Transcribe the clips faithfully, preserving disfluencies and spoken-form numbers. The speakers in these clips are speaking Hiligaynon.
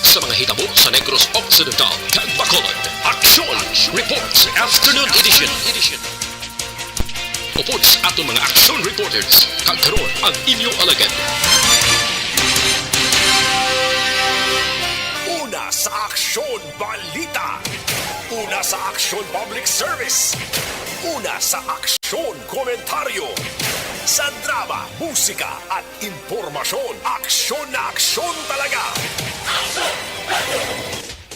Sa mga hitabo sa Negros Occidental kag Bacolod. Aksyon Reports Afternoon Edition. Upod sa aton mga aksyon reporters, kag karon ang inyo alagad. Una sa aksyon, balita. Una sa aksyon, public service. Una sa aksyon, komentaryo. Sa drama, musika, at impormasyon, aksyon na aksyon talaga.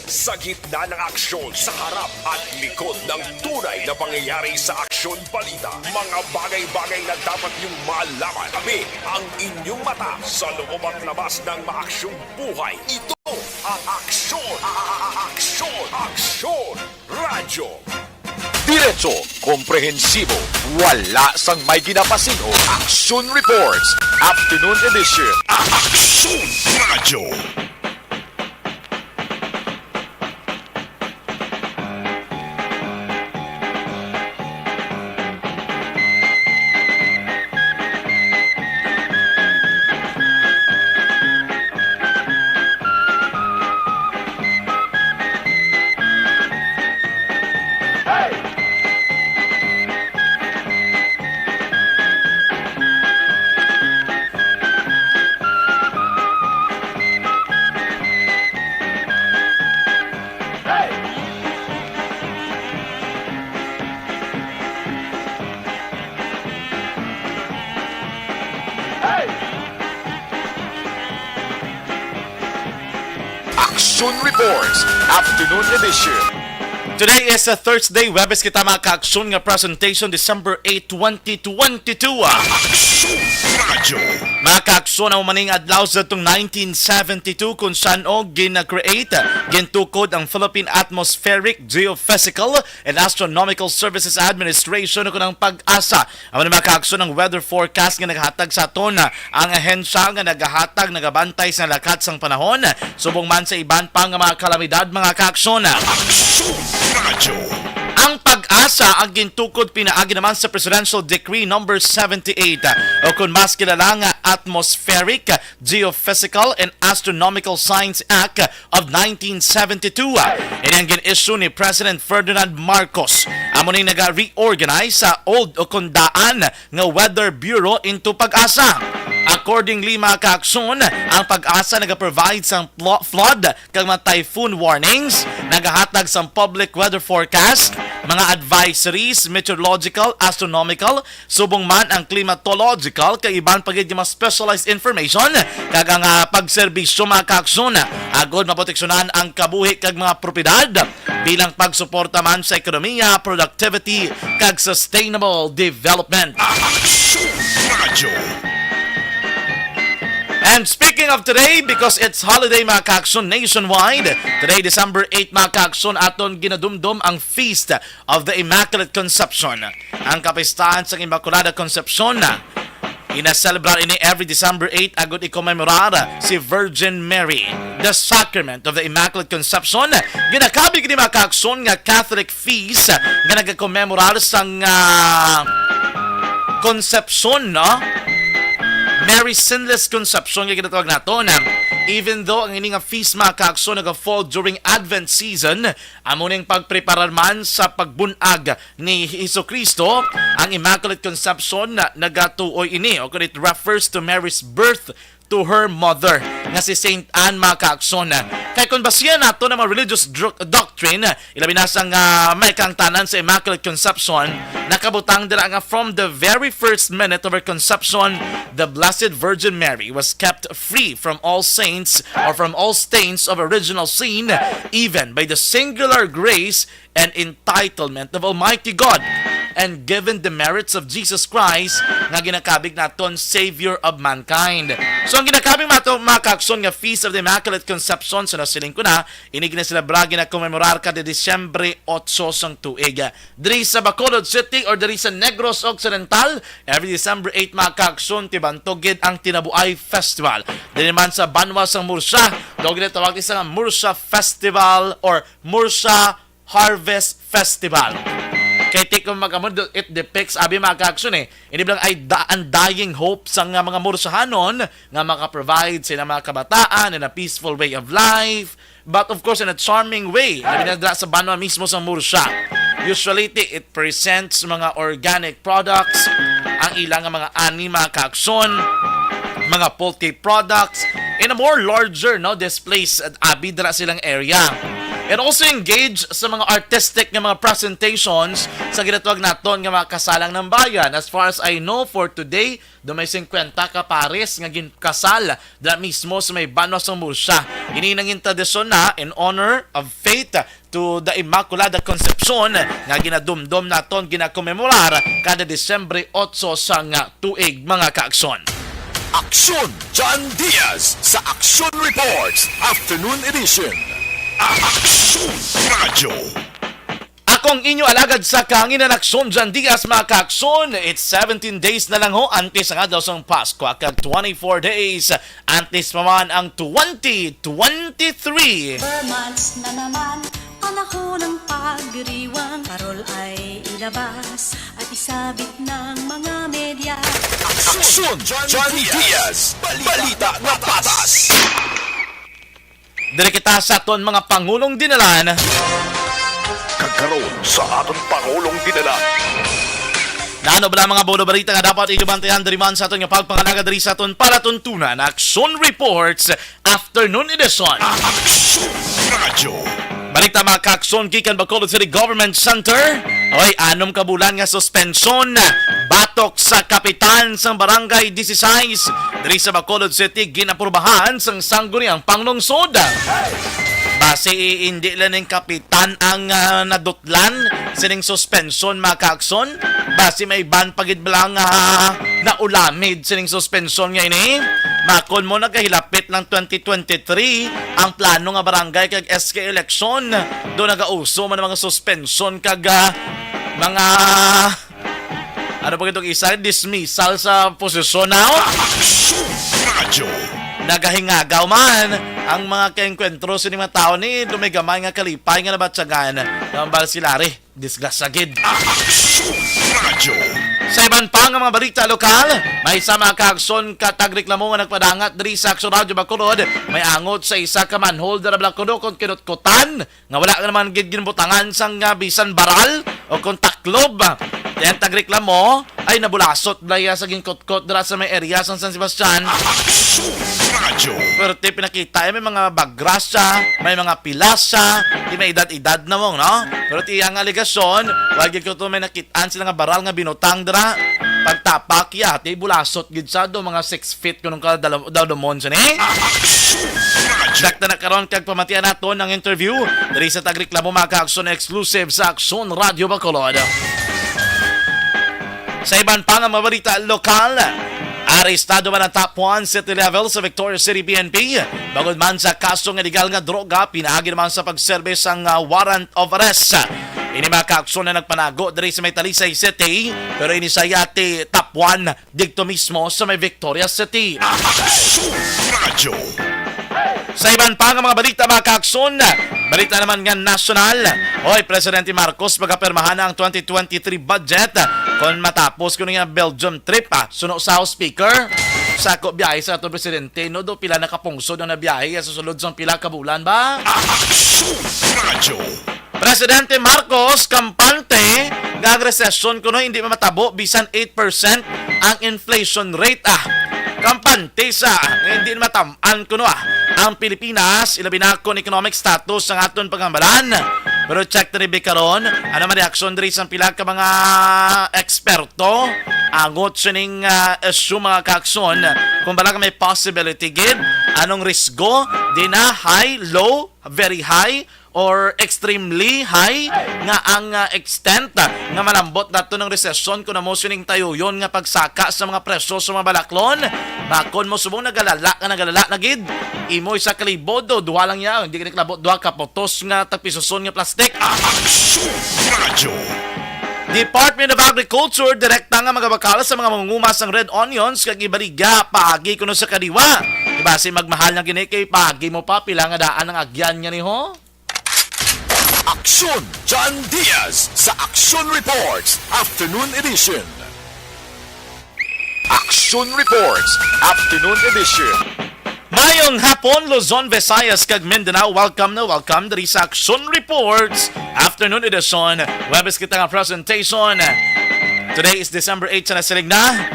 Sa gitna ng aksyon, sa harap at likod ng tunay na pangyayari sa aksyon balita, mga bagay-bagay na dapat niyong malaman. Kami ang inyong mata sa loob at labas ng maaksyong buhay. Ito ang aksyon, a-, a-, a-, aksyon, aksyon, radyo. Diretso, komprehensibo, wala sang may ginapasin-o. Aksyon Reports, Afternoon Edition. Aksyon Radyo. Aksyon Reports, Afternoon Edition. Today is a Thursday, Huwebes kita, mga kaaksyon, nga presentation, December eight, twenty twenty-two. Aksyon Radyo. Mga kaaksyon, ang maning adlaw sa tong nineteen seventy-two, kung saan og gina-create, gintukod ang Philippine Atmospheric, Geophysical, and Astronomical Services Administration, o kanang PAGASA. Amo ni, mga kaaksyon, ang weather forecast nga naghatag sa aton, ah, ang ahensya nga nagahatag, nagabantay sa lakat sang panahon, subong man sa iban pa nga mga kalamidad, mga kaaksyon. Aksyon Radyo. Ang PAGASA ang gintukod pinaagi naman sa Presidential Decree Number seventy-eight, o kung mas kilala nga Atmospheric, Geophysical, and Astronomical Science Act of nineteen seventy-two. Ini ang gin-issue ni President Ferdinand Marcos. Amo ni naga-reorganize sa old o kung daan nga Weather Bureau into PAGASA. Accordingly, mga kaaksyon, ang PAGASA naga-provide sang plo-, flood kag mga typhoon warnings, nagahatag sang public weather forecast, mga advisories, meteorological, astronomical, subong man ang climatological kag iban pa gid nga mga specialized information kag ang, ah, pagserbisyo, mga kaaksyon, agod maproteksyonan ang kabuhi kag mga propiedad bilang pagsuporta man sa ekonomiya, productivity, kag sustainable development. Aksyon Radyo. And speaking of today, because it's holiday, mga kaaksyon, nationwide, today, December eight, mga kaaksyon, aton ginadumdom ang Feast of the Immaculate Conception. Ang kapistahan sang Immaculada Concepcion, ginaselebrar ini every December eight agud i-commemorar si Virgin Mary, the Sacrament of the Immaculate Conception. Ginakabig ni, mga kaaksyon, nga Catholic feast nga nagakommemorar sang, ah, Concepcion, no? Mary Sinless Concepcion nga ginatawag naton. Even though ang ini nga feast, mga kaaksyon, naga-fall during Advent season, amo ning pagpreparar man sa pagbun-ag ni Jesu-Cristo, ang Immaculate Conception na nagatuoy ini, o kun it refers to Mary's birth to her mother, nga si Saint Anne, mga kaaksyon. Kay kung basihan nato ang mga religious dro-, doctrine, ilabi na sang, ah, may kaangtanan sa Immaculate Conception, nakabutang dira nga from the very first minute of her conception, the Blessed Virgin Mary was kept free from all saints or from all stains of original sin, even by the singular grace and entitlement of Almighty God, and given the merits of Jesus Christ, nga ginakabig naton Savior of mankind. So, ang ginakabig nato, mga kaaksyon, nga Feast of the Immaculate Conception, sa nasiling ko na, ini ginaselebra, ginakomemorar kada Disyembre otso sang tuig. Diri sa Bacolod City or diri sa Negros Occidental, every December eight, mga kaaksyon, tibantog gid ang Tinabuay Festival. Diri man sa banwa sang Murcia, daw ginatawag isa nga Murcia Festival or Murcia Harvest Festival. Kay ti kung mag-amod, it depicts, abi, mga kaaksyon, eh. Ini bilang ay da-, ang dying hope sa nga mga Mursahanon nga maka-provide sila mga kabataan in a peaceful way of life, but of course in a charming way. Labi na dira sa banwa mismo sa Murcia. Usually, ti-, it presents mga organic products, ang ilang nga mga ani, mga kaaksyon, mga poultry products, in a more larger, no, displays at abi dira silang area. And also engage sa mga artistic nga mga presentations sa ginatawag naton nga mga kasalang ng bayan. As far as I know, for today, do may singkwenta ka pares nga ginkasal dira mismo sa may banwa sang Murcia. Ini nangin tradisyon na in honor of faith to the Immaculada Concepcion nga ginadumdom naton ginakomemorar kada Disyembre otso sang tuig, mga kaaksyon. Aksyon John Diaz sa Aksyon Reports Afternoon Edition. Aksyon Radyo. Akong inyo alagad sa kahanginan, Aksyon John Diaz, mga kaaksyon. It's seventeen days na lang ho antes ang adlaw sang Pasko, kag twenty-four days antes pa man ang twenty twenty-three. Four months na naman, panahon ng pagdiriwang. Parol ay ilabas at isabit ng mga media. Aksyon John Diaz, balita na patas. Diri kita sa aton mga pangulong dinalan. Kag karon sa aton pangulong dinalan. Naano bala mga bulo balita nga dapat inyo bantayan diri man sa aton nga pagpangalaga diri sa aton palatuntunan, Aksyon Reports Afternoon Edition. Aksyon Radyo. Balita, mga kaaksyon, gikan Bacolod City Government Center. Oy, anom ka bulan nga suspensyon batok sa kapitan sang Barangay Disisais diri sa Bacolod City, ginaprubahan sang sangguniang panglungsod. Basi hindi lang ning kapitan ang, ah, nadutlan sining suspensyon, mga kaaksyon. Basi may iban pa gid bala nga naulamid sining suspensyon nga ini. Makon mo, nagahilapit lang twenty twenty-three, ang plano nga barangay kag S K election. Do nagauso man ang mga suspensyon kag, ah, mga, ano pa gitong isa, dismissal sa posisyon na, oh. Aksyon Radyo. Nagahingagaw man ang mga kaengkwentro sini mga tawo ni do may gamay nga kalipay nga nabatyagan nga balsilari. Disgrasya gid. Aksyon Radyo. Sa iban pa nga mga balita lokal, may isa, mga kaaksyon, ka tagreklamo nga nagpadangat diri sa Aksyon Radyo Bacolod. May angot sa isa ka manhole dira bala kuno kon kinutkutan nga wala naman gid ginbutangan sang, ah, bisan baral o kon taklob. Kaya ang tagreklamo ay nabulasot bala iya sa ginkutkot dira sa may area sang San Sebastian. Aksyon Radyo. Pero ti pinakita, eh, may mga bagrasya, may mga pilasya, di may edad-edad na mong, no? Pero ti iyang alegasyon, wala gid ko to may nakit-an sila nga baral nga binutang dira. Pagtapak iya, ti bulasot gid sa do mga six feet kunong ka dal-, dalumon sini. Dakta na karon kag pamatian naton ang interview diri sa tagreklamo, mga kaaksyon, exclusive sa Aksyon Radyo Bacolod. Sa iban pa nga mga balita lokal, arestado man ang top one city level sa Victoria City P N P bangod man sa kaso nga illegal nga droga, pinaagi naman sa pagserbe sang, ah, warrant of arrest. Ini, mga kaaksyon, na nagpanago diri sa may Talisay City, pero ini siya ti top one didto mismo sa may Victoria City. Aksyon Radyo. Sa iban pa nga mga balita, mga kaaksyon, balita naman nga nasyonal. Oy, Presidente Marcos, magapirmahan na ang twenty twenty-three budget kon matapos kuno nga Belgium trip, ah, suno sa House Speaker. Sako biyahe sa ato presidente, no, do pila na ka pungsod ang nabiyahe sa sulod sang pila ka bulan ba? Aksyon Radyo. Presidente Marcos kampante nga ang resesyon kuno hindi mamatabo bisan eight percent ang inflation rate, ah. Kampante sa nga hindi matam-an kuno, ah, ang Pilipinas, ilabi na kon economic status ang aton paghambalan. Pero check na ni karon, ano man reaksyon diri sa pila ka mga eksperto angot sining, ah, issue, mga kaaksyon, kung bala may possibility gid, anong risgo, di na high, low, very high, or extremely high nga ang, ah, extent, ah, nga malambot nato ng resesyon kung amo sining tayuyon nga pagsaka sa mga presyo sa mga balaklon. Bakon mo subong nagalala nga nagalala na gid. Imo isa ka libo, do, duha lang ya, hindi ka nakalabot duha ka putos nga tagpisuson nga plastic. Aksyon Radyo. Department of Agriculture direkta nga magabakal sa mga mangunguma sang red onions kag ibaligya paagi kuno sa kadiwa. Di ba, si magmahal na gini kay paagi mo pa pila nga daan ang agyan nga ni ho? Aksyon John Diaz sa Aksyon Reports Afternoon Edition. Aksyon Reports Afternoon Edition. Mayong hapon, Luzon, Visayas, kag Mindanao. Welcome na welcome diri sa Aksyon Reports Afternoon Edition. Webes kita nga presentation. Today is December eight sa nasiling na.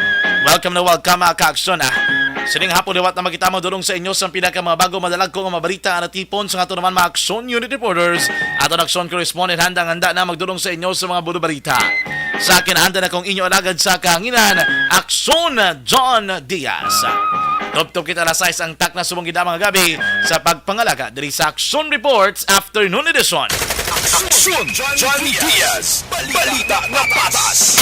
Welcome na welcome, mga ka-aksyon, ah. Sining hapon liwat na makita mo dulong sa inyo sa pinaka mga bago madalagko nga mga balita nga natipon sa ato naman mga Aksyon Unit Reporters, ato na Aksyon Correspondent, handang-handa na magdulong sa inyo sa mga bulo balita. Sa akin, handa na kong inyo alagad sa kahanginan, Aksyon John Diaz. Tubtob kita alas sais ang takna subong gid mga gabi sa pagpangalaga diri sa Aksyon Reports Afternoon Edition. Aksyon John Diaz, balita nga patas.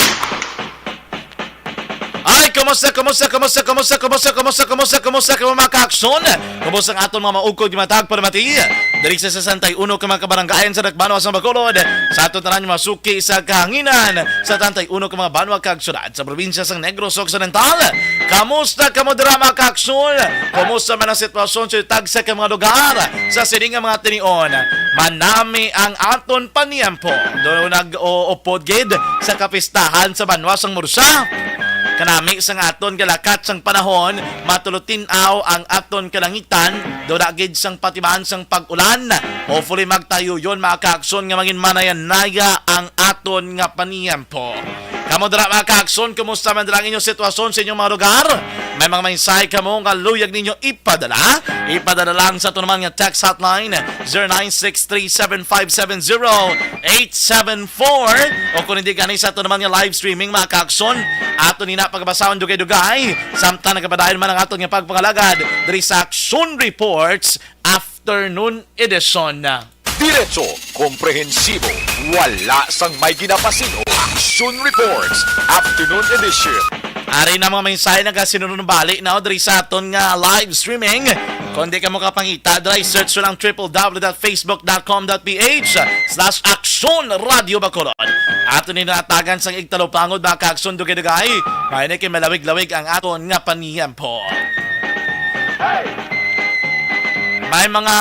Ay, kumusta, kumusta, kumusta, kumusta, kumusta, kumusta, kumusta, kumusta, kumusta, mga ka-aksyon? Kumusta ang aton mga maugkod nga matag palamati? Diri sa sesenta y uno ka mga kabarangayan sa Dakbanwa sang Bacolod, sa aton tanan nga mga suki sa kahanginan, sa setenta y uno ka mga banwa kag syudad sa probinsya sang Negros Occidental. Kamusta kamo dira, mga ka-aksyon? Kumusta man ang sitwasyon sa tagsa ka mga lugar sa sini nga mga tinion? Manami ang aton paniyempo. Do nag-uupod gid sa kapistahan sa banwa sang Mursa. Kanami sang aton galakat sang panahon, matulotin-aw ang aton kalangitan, dula gid sang patiman sang pag-ulan. Hopefully, magtayuyon, mga ka-aksyon, nga mangin manaya-naya ang aton nga paniyempo. Kamo dira, mga ka-aksyon, kumusta man dira ang inyong sitwasyon sa inyong mga lugar? May mga mensahe kamo nga luyag ninyo ipadala? Ipadala lang sa aton naman nga text hotline, zero nine six three seven five seven zero eight seven four, o kung hindi gani sa aton naman nga live streaming, mga ka-aksyon, ato nina pagabasahon dugay-dugay, samtang nagapadayon man ang aton nga pagpangalagad diri sa Aksyon Reports Afternoon Edition. Diretso, komprehensibo, wala sang may ginapasin-o. Aksyon Reports Afternoon Edition. Ari na mga mensahe nagasinunumbali na diri sa aton nga live streaming. Kung di ka mo kapangita, diri search lang triple w dot facebook dot com dot ph slash aksyon radio bacolod. Ato ni natagan sang igtalupangod, mga ka-aksyon, dugay-dugay. May ni kay malawig-lawig ang aton nga paniyempo. May mga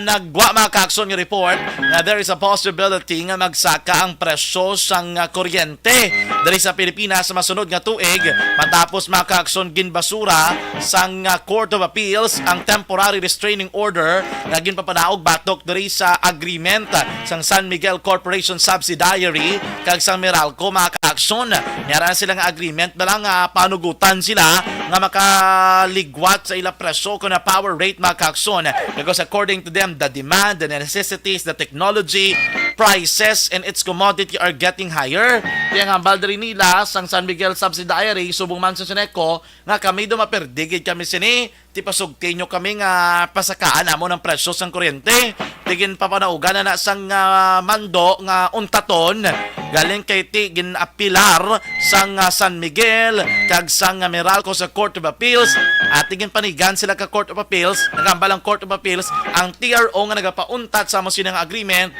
nagwa, mga ka-aksyon, nga report nga there is a possibility nga magsaka ang presyo sang, ah, kuryente diri sa Pilipinas sa masunod nga tuig, matapos, mga ka-aksyon, ginbasura sang, ah, Court of Appeals ang temporary restraining order nga ginpapanaog batok diri sa agreement sang San Miguel Corporation subsidiary kag sang Meralco, mga ka-aksyon. May ara sila nga agreement na lang, ah, panugutan sila nga makaligwat sa ila presyo kon na power rate, mga ka-aksyon. Because according to them, the demand, the necessities, the technology, prices, and its commodity are getting higher. Kaya nga, hambal diri nila sang San Miguel subsidiary, subong man sa Seneco, nga kami daw maperdi gid kami sini, ti pasugti nyo kami nga pasakaan amo ng presyo sang kuryente. Ti ginpapanaugan na na sang, ah, mando nga untaton, galing kay ti ginapilar sang, ah, San Miguel kag sang, ah, Meralco sa Court of Appeals. At ti ginpanigan sila ka Court of Appeals, nagambal ang Court of Appeals, ang T R O nga nagapauntat sa amo sini nga agreement,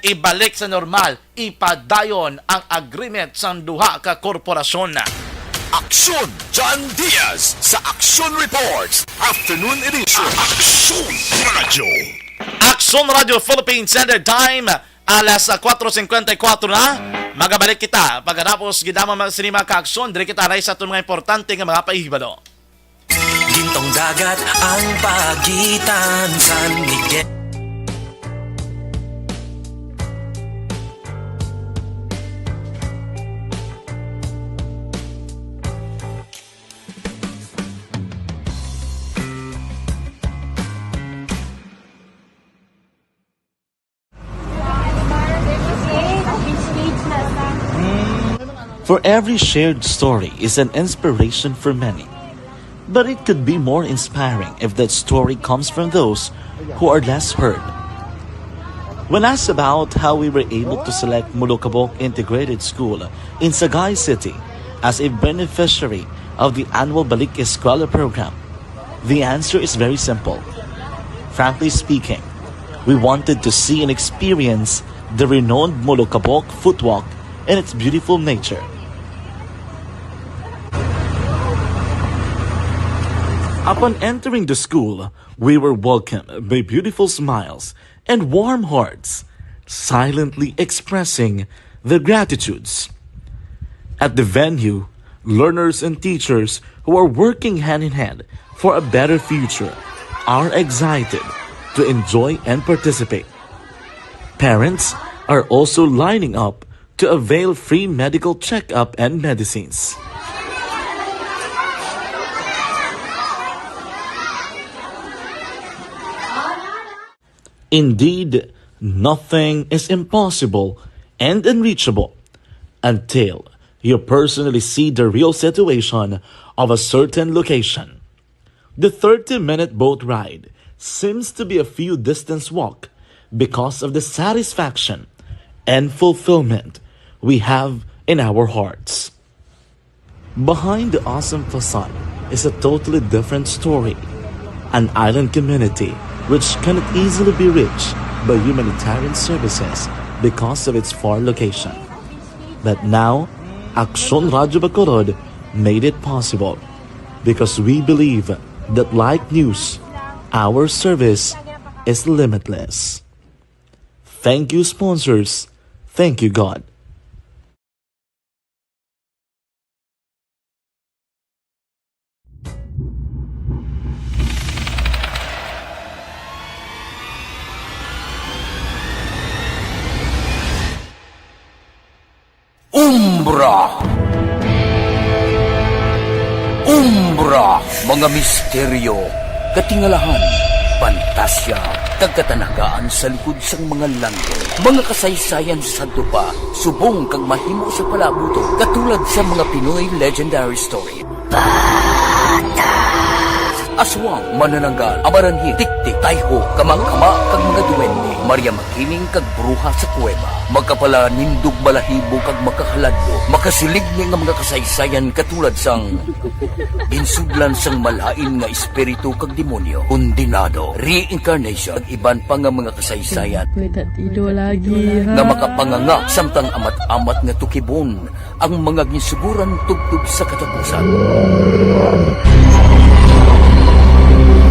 ibalik sa normal, ipadayon ang agreement sang duha ka korporasyon. Aksyon John Diaz sa Aksyon Reports Afternoon Edition. Aksyon Radyo. Aksyon Radyo Philippines Standard Time, alas kuwatro singkwenta y kuwatro na. Magabalik kita pagkatapos gidama man sini mga ka-aksyon, diri kita anay sa aton mga importante nga mga pahibalo. Gintong dagat ang pagitan, San Miguel. For every shared story is an inspiration for many. But it could be more inspiring if that story comes from those who are less heard. When asked about how we were able to select Molokabok Integrated School in Sagay City as a beneficiary of the annual Balik Eskwela program, the answer is very simple. Frankly speaking, we wanted to see and experience the renowned Molokabok Footwalk and its beautiful nature. Upon entering the school, we were welcomed by beautiful smiles and warm hearts. silently expressing their gratitudes. At the venue, learners and teachers who are working hand in hand for a better future are excited to enjoy and participate. Parents are also lining up to avail free medical checkup and medicines. Indeed, nothing is impossible and unreachable until you personally see the real situation of a certain location. The thirty-minute boat ride seems to be a few distance walk because of the satisfaction and fulfillment we have in our hearts. Behind the awesome facade is a totally different story. An island community which cannot easily be reached by humanitarian services because of its far location. But now, Aksyon Radyo Bacolod made it possible because we believe that, like news, our service is limitless. Thank you, sponsors. Thank you, God. Umbra. Umbra, mga misteryo, katingalahan, pantasya, kag katanagaan sa likod sang mga langit. Mga kasaysayan sa sadto pa, subong kag mahimo sa palaabuton, katulad sa mga Pinoy legendary story. Aswang, manananggal, amaranhil, tiktik, tayho, kamakama, kag mga duwende, Maria Makiling, kag bruha sa kuweba. Makapalanindog, balahibo, kag makahaladlok. Makasiling ni nga mga kasaysayan katulad sang ginsudlan sang malain nga espiritu kag demonyo, kondenado, reincarnation, kag iban pa nga mga kasaysayan May tatido lagi, ha? nga makapanganga samtang amat-amat nga tukibon ang mga ginsuguran tubtob sa katapusan.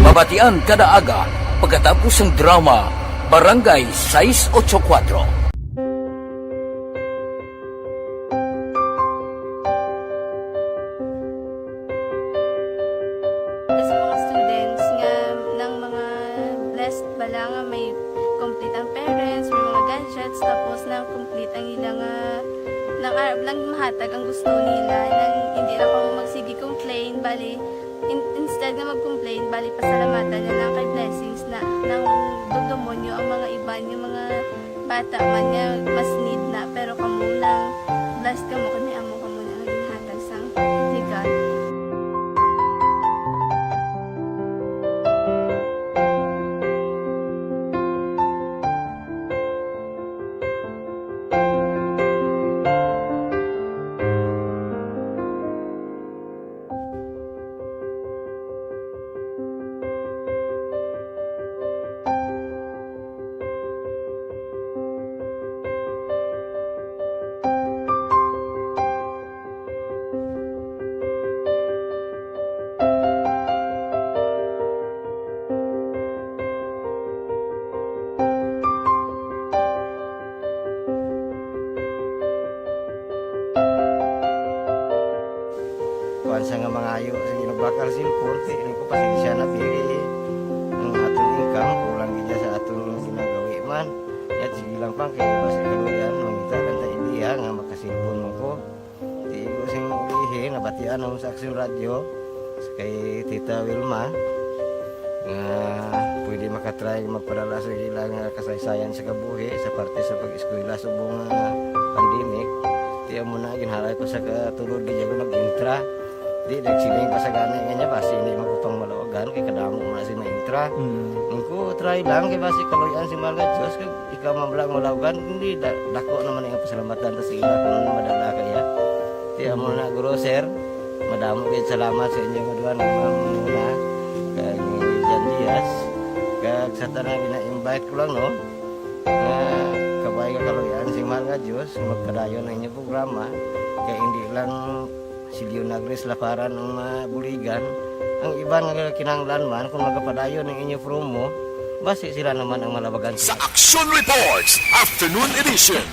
Mabatian kada aga pagkatapos sang drama Barangay sais ocho kuwatro. Sa mga students nga nang mga blessed bala nga may complete ang parents, may mga gadgets, tapos nang complete ang ila nga nang arab lang mahatag ang gusto nila, nang hindi lang kamo magsige complain, bali, in-, instead nga mag-complain, bali, pasalamatan na lang kay blessings na nang dugdumonyo ang mga iban nga mga bata man nga mas need na, pero kamo lang, blessed kamo kay may amo kamo nga ginhatag sang ni God. Kuwan siya nga mangayo sa ginabakal cellphone, kay ano ko, pasensya na, biri. Ang aton income, kulang gid sa aton ginagawi man. Yat, sige lang pa, kay basi kaluyan, mangita lang ta ideya nga makasilpon man ko. Di ko sing ulihi, nabatian ako sa Aksyon Radyo, kay Tita Wilma, nga pwede makatry magpadala sa ila nga kasaysayan sa kabuhi sa parte sa pag-eskwela subong nga pandemic. Di amo na, ginhalay ko sa katulod, di ako nag-intra. Di, nagsiling pa sa gani nga niya, basi hindi man ko pang malawagan, kay kadamo mo na si maintra. Mm. Ang ko, try lang, kay basi kaluyan si mahal nga Diyos, kag ikaw man lang malawagan, hindi, da-, dako naman ang pasalamatan ta sa ila kung madala kaya. Di, amo na, guro, sir, madamo gid salamat sa inyo nga duha nga mga muna, kag ni Jan Diaz, kag sa tanan gina-invite ko lang, no, nga kabay nga kaluyan si mahal nga Diyos, magpadayon ang inyong programa, kay hindi lang si Leonagris Laparan ang mabuligan. Ang iban nga kinahanglan man, kung magapadayon ang inyo promo, Basi sila naman ang malabagan. Sa Action Reports Afternoon Edition.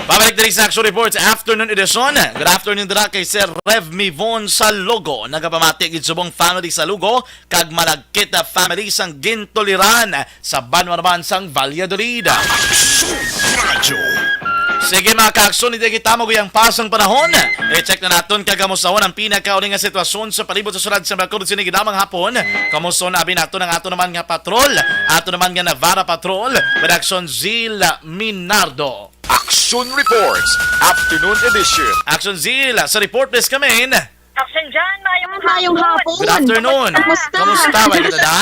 Pabalik diri sa Action Reports Afternoon Edition. Good afternoon dira kay Sir Rev Mivon Salugo. Nagapamati gid subong family Salugo kag Malagkit family sang gintuliran sa banwa naman sang Valladolid. Action Radio. Sige, mga ka-aksyon, hindi kita maguyang pasang panahon. I-check na naton kag kamusahon ang pinakauling nga sitwasyon sa palibot sa syudad sa Bacolod sini gid lamang hapon. Kamusahon abi naton ang ato naman nga patrol, ato naman nga Navarra Patrol, with Action Zil Minardo. Action Reports, Afternoon Edition. Action Zil, sa report, please, come in. Action John, mayong Mayong hapon. Hapon. Good afternoon. Kamusta? Kamusta? Kamusta? Way kita da?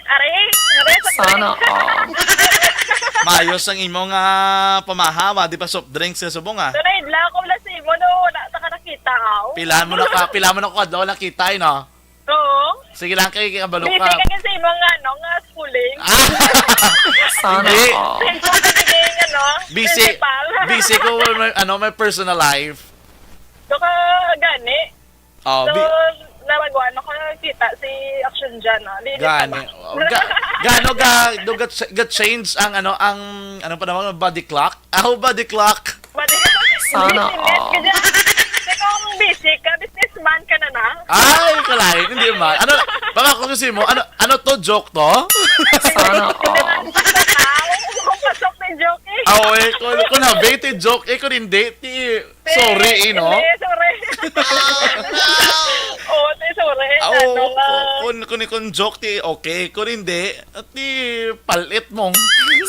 Are, are, sa Sana all. Maayos ang imong, ah, pamahawa, di pa soft drinks sa subong, ah. Tunay, adlaw ko wala sa imo, no? Wala ta ka nakita, aw. Pila mo na ka, pila mo na ko adlaw nakita, eh, no? Oo. Sige lang kay kabalo Busy ka. Ka kasi mo nga, no, nga schooling. Ah. Sana Hindi. All. Same po kasi yung, ano, Busy, principal. Busy ko with my, ano, my personal life. So, ka, gani. Oh, So, bi- naraguan ako nakita si Action John, ah. Di, di Gani. pala. Oh, ga-, gano ga, do ga, ga change ang, ano, ang, ano pa naman, body clock? Aw, body clock. Body Sana Business all. ka dyan. Kasi kung busy ka, businessman ka na na. Ay, kalain, hindi man. Ano, baka ko kasi mo, ano, ano to, joke to? Sana all. Kung pasok na joke eh. Aw, eh, kung, kung na-bait, eh, joke, eh, kung hindi, ti, sorry, eh, no? Hindi, sorry. Oo, ti, sorry. Aw, Ano nga? kung, kung, kung joke, ti, okay. Kung hindi, at ti, palit mong.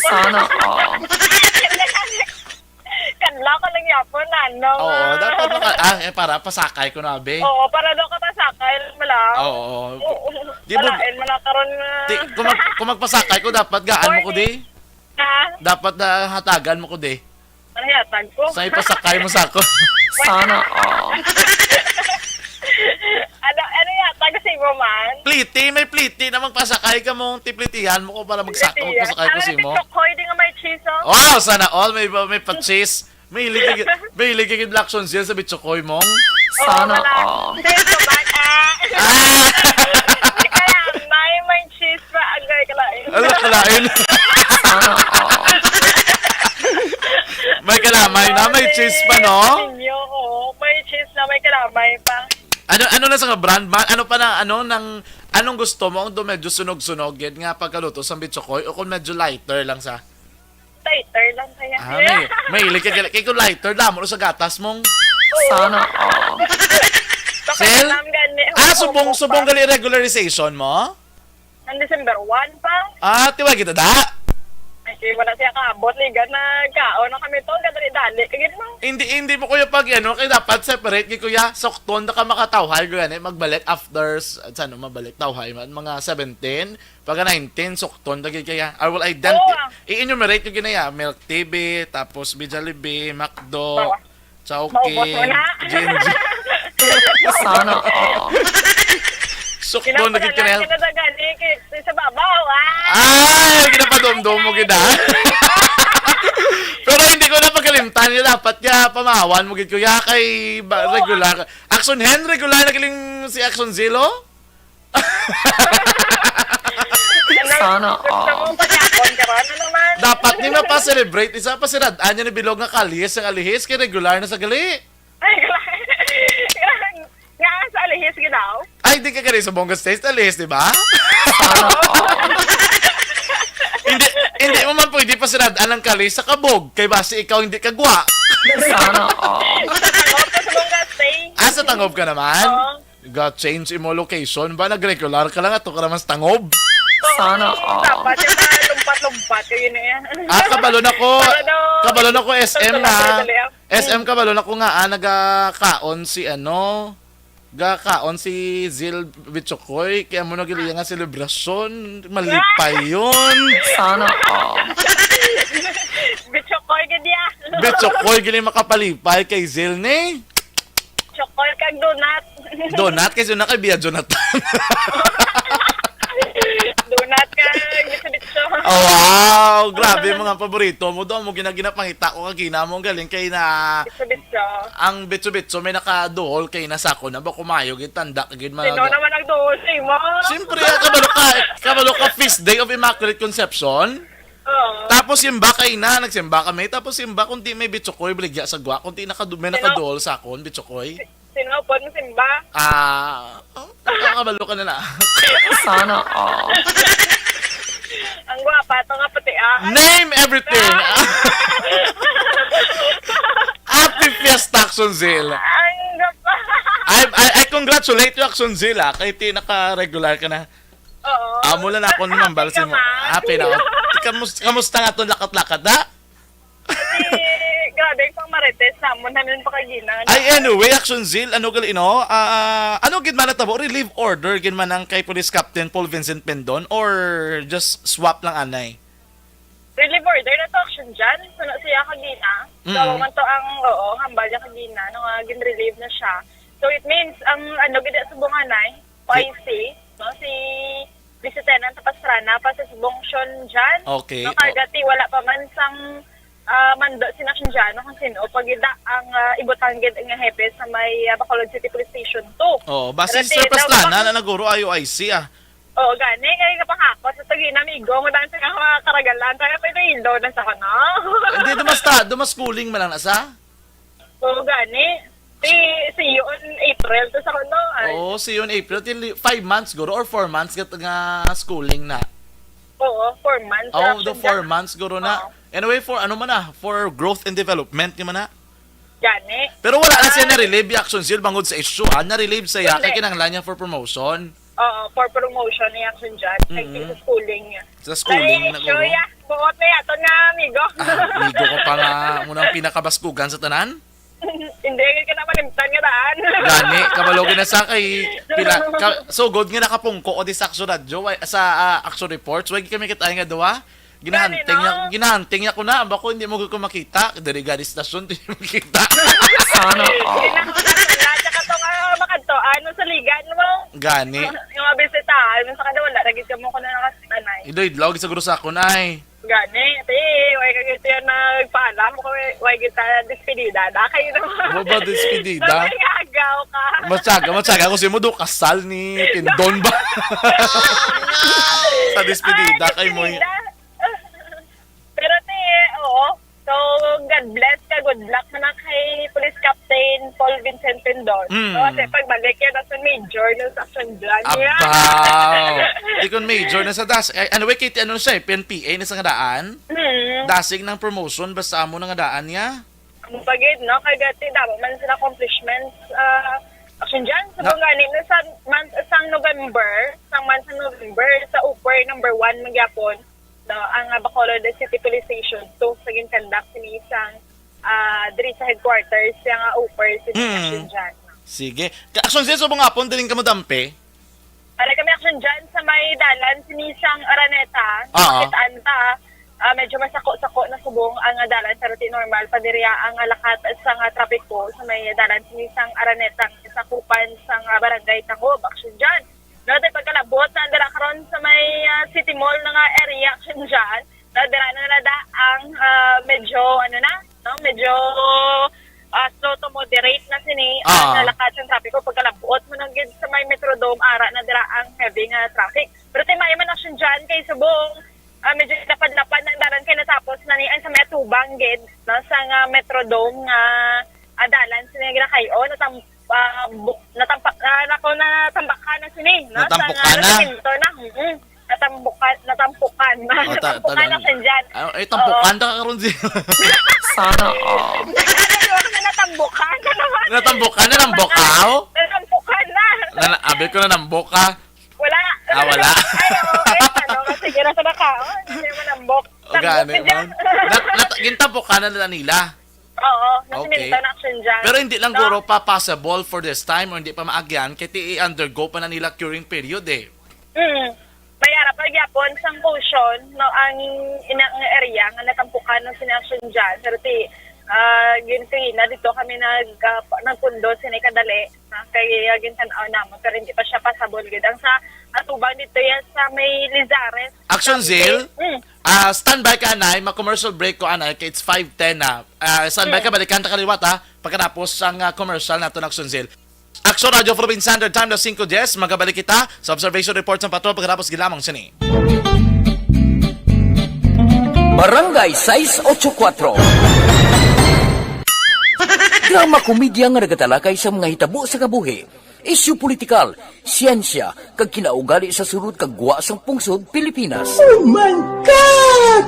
Sana all. Kadlaw ka lang yapon, ano Oo, nga. dapat maka-, ah, eh, para pasakay ko na, be. Oo, para daw ka pasakay, wala. Oo. Oo. Di ba, Wala, eh, wala karon nga. Di, kung mag-, kung magpasakay ko, dapat gaan mo ko, Morning. di? Ha? Dapat na hatagan mo ko, di? Ano yatag ko? Sa ipasakay mo sa ako. Sana all. Ano, ano yatag sa imo man? Pliti, may pliti na magpasakay ka mong tiplitihan mo ko para magsako, Plitihan. Pasakay ko Ano sa imo. Bitchokoy, di nga may cheese, oh. Wow, sana all. May, may pa-cheese. May hilig ka, may hilig ka gid Black Sonsiel sa bitchokoy mong. Oo, Sana wala. all. Sir, kaban, ah. Ah! May kalamay, may cheese pa. Agay, kalain. Ala, kalain. Sana all. May kalamay na, may cheese pa, no? Ninyo, oo. May cheese na, may kalamay pa. Ano, ano na sa brand man? Ano pa na, ano, nang, anong gusto mo? Ang do medyo sunog-sunog, gid nga pagkaluto sa bitchokoy? O kung medyo lighter lang sa? Lighter lang kaya. Ah, may, may hilig ka gali. Kay kung lighter, damo sa gatas mong. Sana all. Sel? Pakialam gani. Ah, subong, Opo, subong pa. gali regularization mo? Ang December one pa. Ah, tiwa kita da? Ay, kay wala siya kaabot. Liga na kaon na kami to. Kadali-dali. Kagin mo. Hindi, hindi mo kuya pag ano, kay dapat separate, gi kuya. Sukton na ka makatawhay, gani, magbalik after, s-, sa ano, mabalik tawhay, man, mga seventeen. Pagka nineteen, sukton, dagig kaya. I will identi-, Oo, ah. i-enumerate ko ginaya. Milk T V, tapos Bijalebi, McDo, Oo. Chowking, Maubos mo na. G and G. Sana all. Sukton, dagig kaya. Kinapadalan ka na gani, kay sa babaw, ah. Ay, ginapadumdum mo gid, ah. Pero hindi ko na pagkalimtan, yung dapat ya, pamawan mo gid, kuya, kay ba, Oo. regular. Action Hen, regular na galing si Action Zilo? Sana all. Gusto mo pa niya? Kon ka ba? Ano naman? Dapat ni mapa-celebrate. Isa pa si Rad-, anya ni bilog nga kalis, ang alihis, kay regular na sa gali. Ay, nga sa alihis, ginaw? Ay, di ka gali sa Bonga State, alihis, di ba? Sana all. Hindi, hindi mo man pwede pa si Rad-, anang kalis sa kabog. Kay basi ikaw hindi kagwa. Sana all. Sa Tangob, sa Bonga State. Ah, sa Tangob ka naman? Oo. Ga-change imo location ba? Nag-regular ka lang, ato ka naman sa Tangob? Sana all. Dapat yung mga lumpat-lumpat, kayo na yan. Ah, kabalo na ko. Para daw, Kabalo na ko, S M gusto na. Madali, ah. S M kabalo na ko nga, ah, nagakaon si ano, gakaon si Zil Bichokoy, kaya mo nagiliya nga selebrasyon, malipay yun. Sana all. Bichokoy, gid ya. Bichokoy, gili makapalipay kay Zil ni. Chokoy kag donut. Donut, kay Zil na kay Bia Jonathan. Donut kag bitso-bitso. Oh, wow! Grabe, mga paborito mo daw. Mo gina-, ginapangita ko kagina mo. Ang galing kay na Bitso-bitso. Ang bitso-bitso, may nakaduhol kay na sa ako na ba kumayo, gid tanda, gid mga Sino ga- naman ang duhol sa imo? Siyempre, ah, kabalo ka, Tulo ka feast day of Immaculate Conception. Oo. Tapos simba kay na, nagsimba kami. Tapos simba kung di may bitsukoy, baligya sa gwa. Kung di nakadu-, may Sino? Nakaduol sa akon, bitsukoy. Sino po ang simba? Ah, oh, nakakabalo ka na na. Sana all. Ang gwapa to nga puti, ah. Name everything! Happy Fiesta, Action Zil! Ang gwapa. I, I, I congratulate you, Action Zil, ah. Kay ti naka-regular ka na. Oo. Amo lang ako ni Mambal Happy sa ka, mo. Ma'am. Happy na ako. Kamus-, kamusta nga itong lakat-lakat, ha? Kasi, grabe, yung pang marites namon, namin pa kagina. Ay, anyway, Action Zil, ano gali, no? Ah, ano gid man natabo? Relief order gid man ang kay Police Captain Paul Vincent Pendon or just swap lang anay? Relief order na to, Action Jan. So, na siya kagina. So, Mm. man to ang, oo, hambal niya kagina, no, nga gin-relieve na siya. So, it means, ang ano, gid sa bunganay, Si- O I C, no, si Vice Lieutenant Pastrana, pa sa subong Action Jan. Okay, No, o- kagati, wala pa man sang, ah, mando si Action Jan, no, kung sino, pag ida ang, ah, ibutang gid nga hepe sa may, ah, Bacolod City Police Station two. Oh, basi Pero si Sir si Pastrana Daw- na naguro I O I C, ah. Oo, gani, kay kapangako sa tagi na amigo, mo dahil sa mga karagalan, kaya pa ito indo na sa kano. Hindi, dumas ta, dumas schooling man lang na sa? Oo, gani. Si, si yun, April, to sa kano, ay. Oo, si yun, April, till five months, guro, or four months, gat-, nga schooling na. Oo, four months, Oh, Action the four Jan. months, guro na. Oo. Anyway, for ano man na, for growth and development, di man na. Gani. Pero wala na siya Ah. na-relieve, Action Zil, bangod sa issue, ha? Na-relieve siya, Hindi. Kay kinahanglan niya for promotion. Oo, for promotion ni Action Jan. Kay Mm. sa schooling niya. Sa schooling Dali, na, issue guro. ya. Buot na yato na, amigo. Ah, amigo ko pa nga, muna ang pinakabaskugan sa tanan. Hindi, hindi ka na malimtan nga daan. Gani, kabalo gid na sa kay pila, ka, so good nga nakapungko ko di sa Action Radyo, why, sa, ah, Action Reports, why kami kita nga duwa? Ginahunting Gani, niya, no? Ginahunting niya ko na, bako hindi mo ko makita. Diri gani stasyon, di mo makita. Sana all. Ginahunting na, tsaka to nga makadto, ano, sa ligan mo? Gani. Yung mabisitahan, sa kada wala, nagit ka mo ko na nakasanay. Idoy, vlog sa guro sa akon, ay. Gani, ate, why ka gito yan nagpaalam ko, why, why kita despedida? Da kayo naman. Wa ba despedida? Nagagaw ka. Matsaga, matsaga. Ako si mo do, kasal ni Tindon ba? Sa despedida, Ah, kay mo y- despedida. Pero, te, oo. So, God bless ka, good luck na kay Police Captain Paul Vincent Tindon. Mm. So, kasi pagbalik yan, nasa major, nasa Action Jan. Abaw. Di kon major na sa das-, eh, ano, wait, kay ano siya, eh, P N P A na sa nga daan? Mm. Dasig ng promotion, basta amo na nga daan niya. Ang pagid, no? Kay gati, damo man sila accomplishments, ah, Action Jan. Sa Na- bungani, na sa month, sa November, sa month sa November, sa upper number one, magyapon, no, ang, ah, Bacolod City Police Station two sa ginkandak sini isang, ah, diri sa headquarters, siya nga upper sini Mm. Action Jan. Sige. Ka-, Action Jan, subong hapon, diling ka mo dampe? Para kami Action Jan sa may dalan sini sang Araneta, Oo. Makitaan ta, ah, medyo masako-sako na subong ang, ah, dalan, pero ti normal pa diri ang, ah, lakat sa nga trapiko sa may dalan sini sang Araneta, sa kupan sang, ah, barangay Tangob, Action Jan. No, tay pagkalabot na dira karon sa may, ah, City Mall na nga area, Action Jan. No, dira na nada ang, ah, medyo, ano na, no, medyo, ah, slow to moderate na sini ang Ah. nalakat sa trapiko. Pagkalabot mo nang gid sa may Metrodome, ara na dira ang heavy nga traffic. Pero ti maayo man, Action Jan, kay subong, ah, medyo lapad-lapad na ang dalan kay natapos na ni ang sa may atubang gid, no, sa nga Metrodome nga, ah, dalan sini nga ginakayo, natam-, ah, bu-, natampak, ah, nako, natambakan na sini, no? Natampukan Sa nga na? Natamento na. Mm. Natambukan, natampukan. Oh, ta-, Natampukan taga-, na siya dyan. Ah, eh, tampukan Oo. ta karon si Sana all. Ano, natambukan na naman. Natambukan na, nambukaw? Natampukan na. Na, na, abi ko na nambuka. Wala. Ah, wala. Ay, oo, eh, ano, kasi gira sa baka, oh, hindi mo nambok. O, gani Tambok ka dyan. Man. Nat-, nat-, gintampukan na nila. Oo, nasiminto Okay. na Action Jan. Pero hindi lang No? guro pa possible for this time or hindi pa maagyan, kay ti i-undergo pa na nila curing period eh. Mm. May ara pa gyapon sang caution, no, ang ina-, ang area nga natampukan ng sini Action Jan. Pero ti, ah, gintuina dito kami nag, ah, pa-, nagpundo sini kadali, ah, kay, ah, gintan-aw namon, pero hindi pa siya pasabol gid. Ang sa atubang dito yan sa may Lizares. Action Sa Zil? Mm. Ah, standby ka, anay. Ma-commercial break ko, anay, kay it's five ten na. Ah, standby ka, Mm. balikan ta kaliwat, ha? Pagkatapos sang, ah, commercial nato na, Action Zil. Aksyon Radyo Philippine Standard Time, alas singko diyes. Magabalik kita sa observation report sang patrol pagkatapos gilamang sini. Barangay sais ocho kuwatro. Drama komedya nga nagatalakay sa mga hitabo sa kabuhi, isyu politikal, siyensya, kag kinaugali sa sulod kag gwa sang pungsod Pilipinas. Oh my God!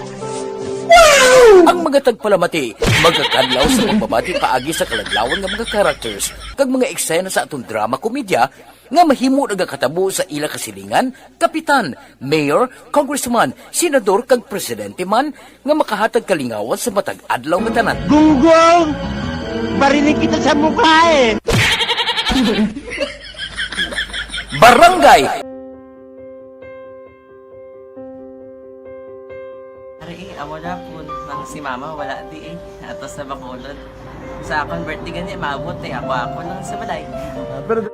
Wow! Ang mga tagpalamati magakadlaw sa pagbabati paagi sa kaladlawan nga mga characters kag mga eksena sa aton drama komedya nga mahimo nagakatabo sa ila kasilingan, kapitan, mayor, congressman, senador, kag presidente man nga makahatag kalingawan sa matag adlaw nga tanan. Gunggong! Barinig kita sa mukha eh! Barangay! Ari, eh, amo na po. Nang si mama, wala di eh. Ato sa Bacolod. Sa akon birthday gani, maabot eh. Ako, ako lang sa balay. Ah, pero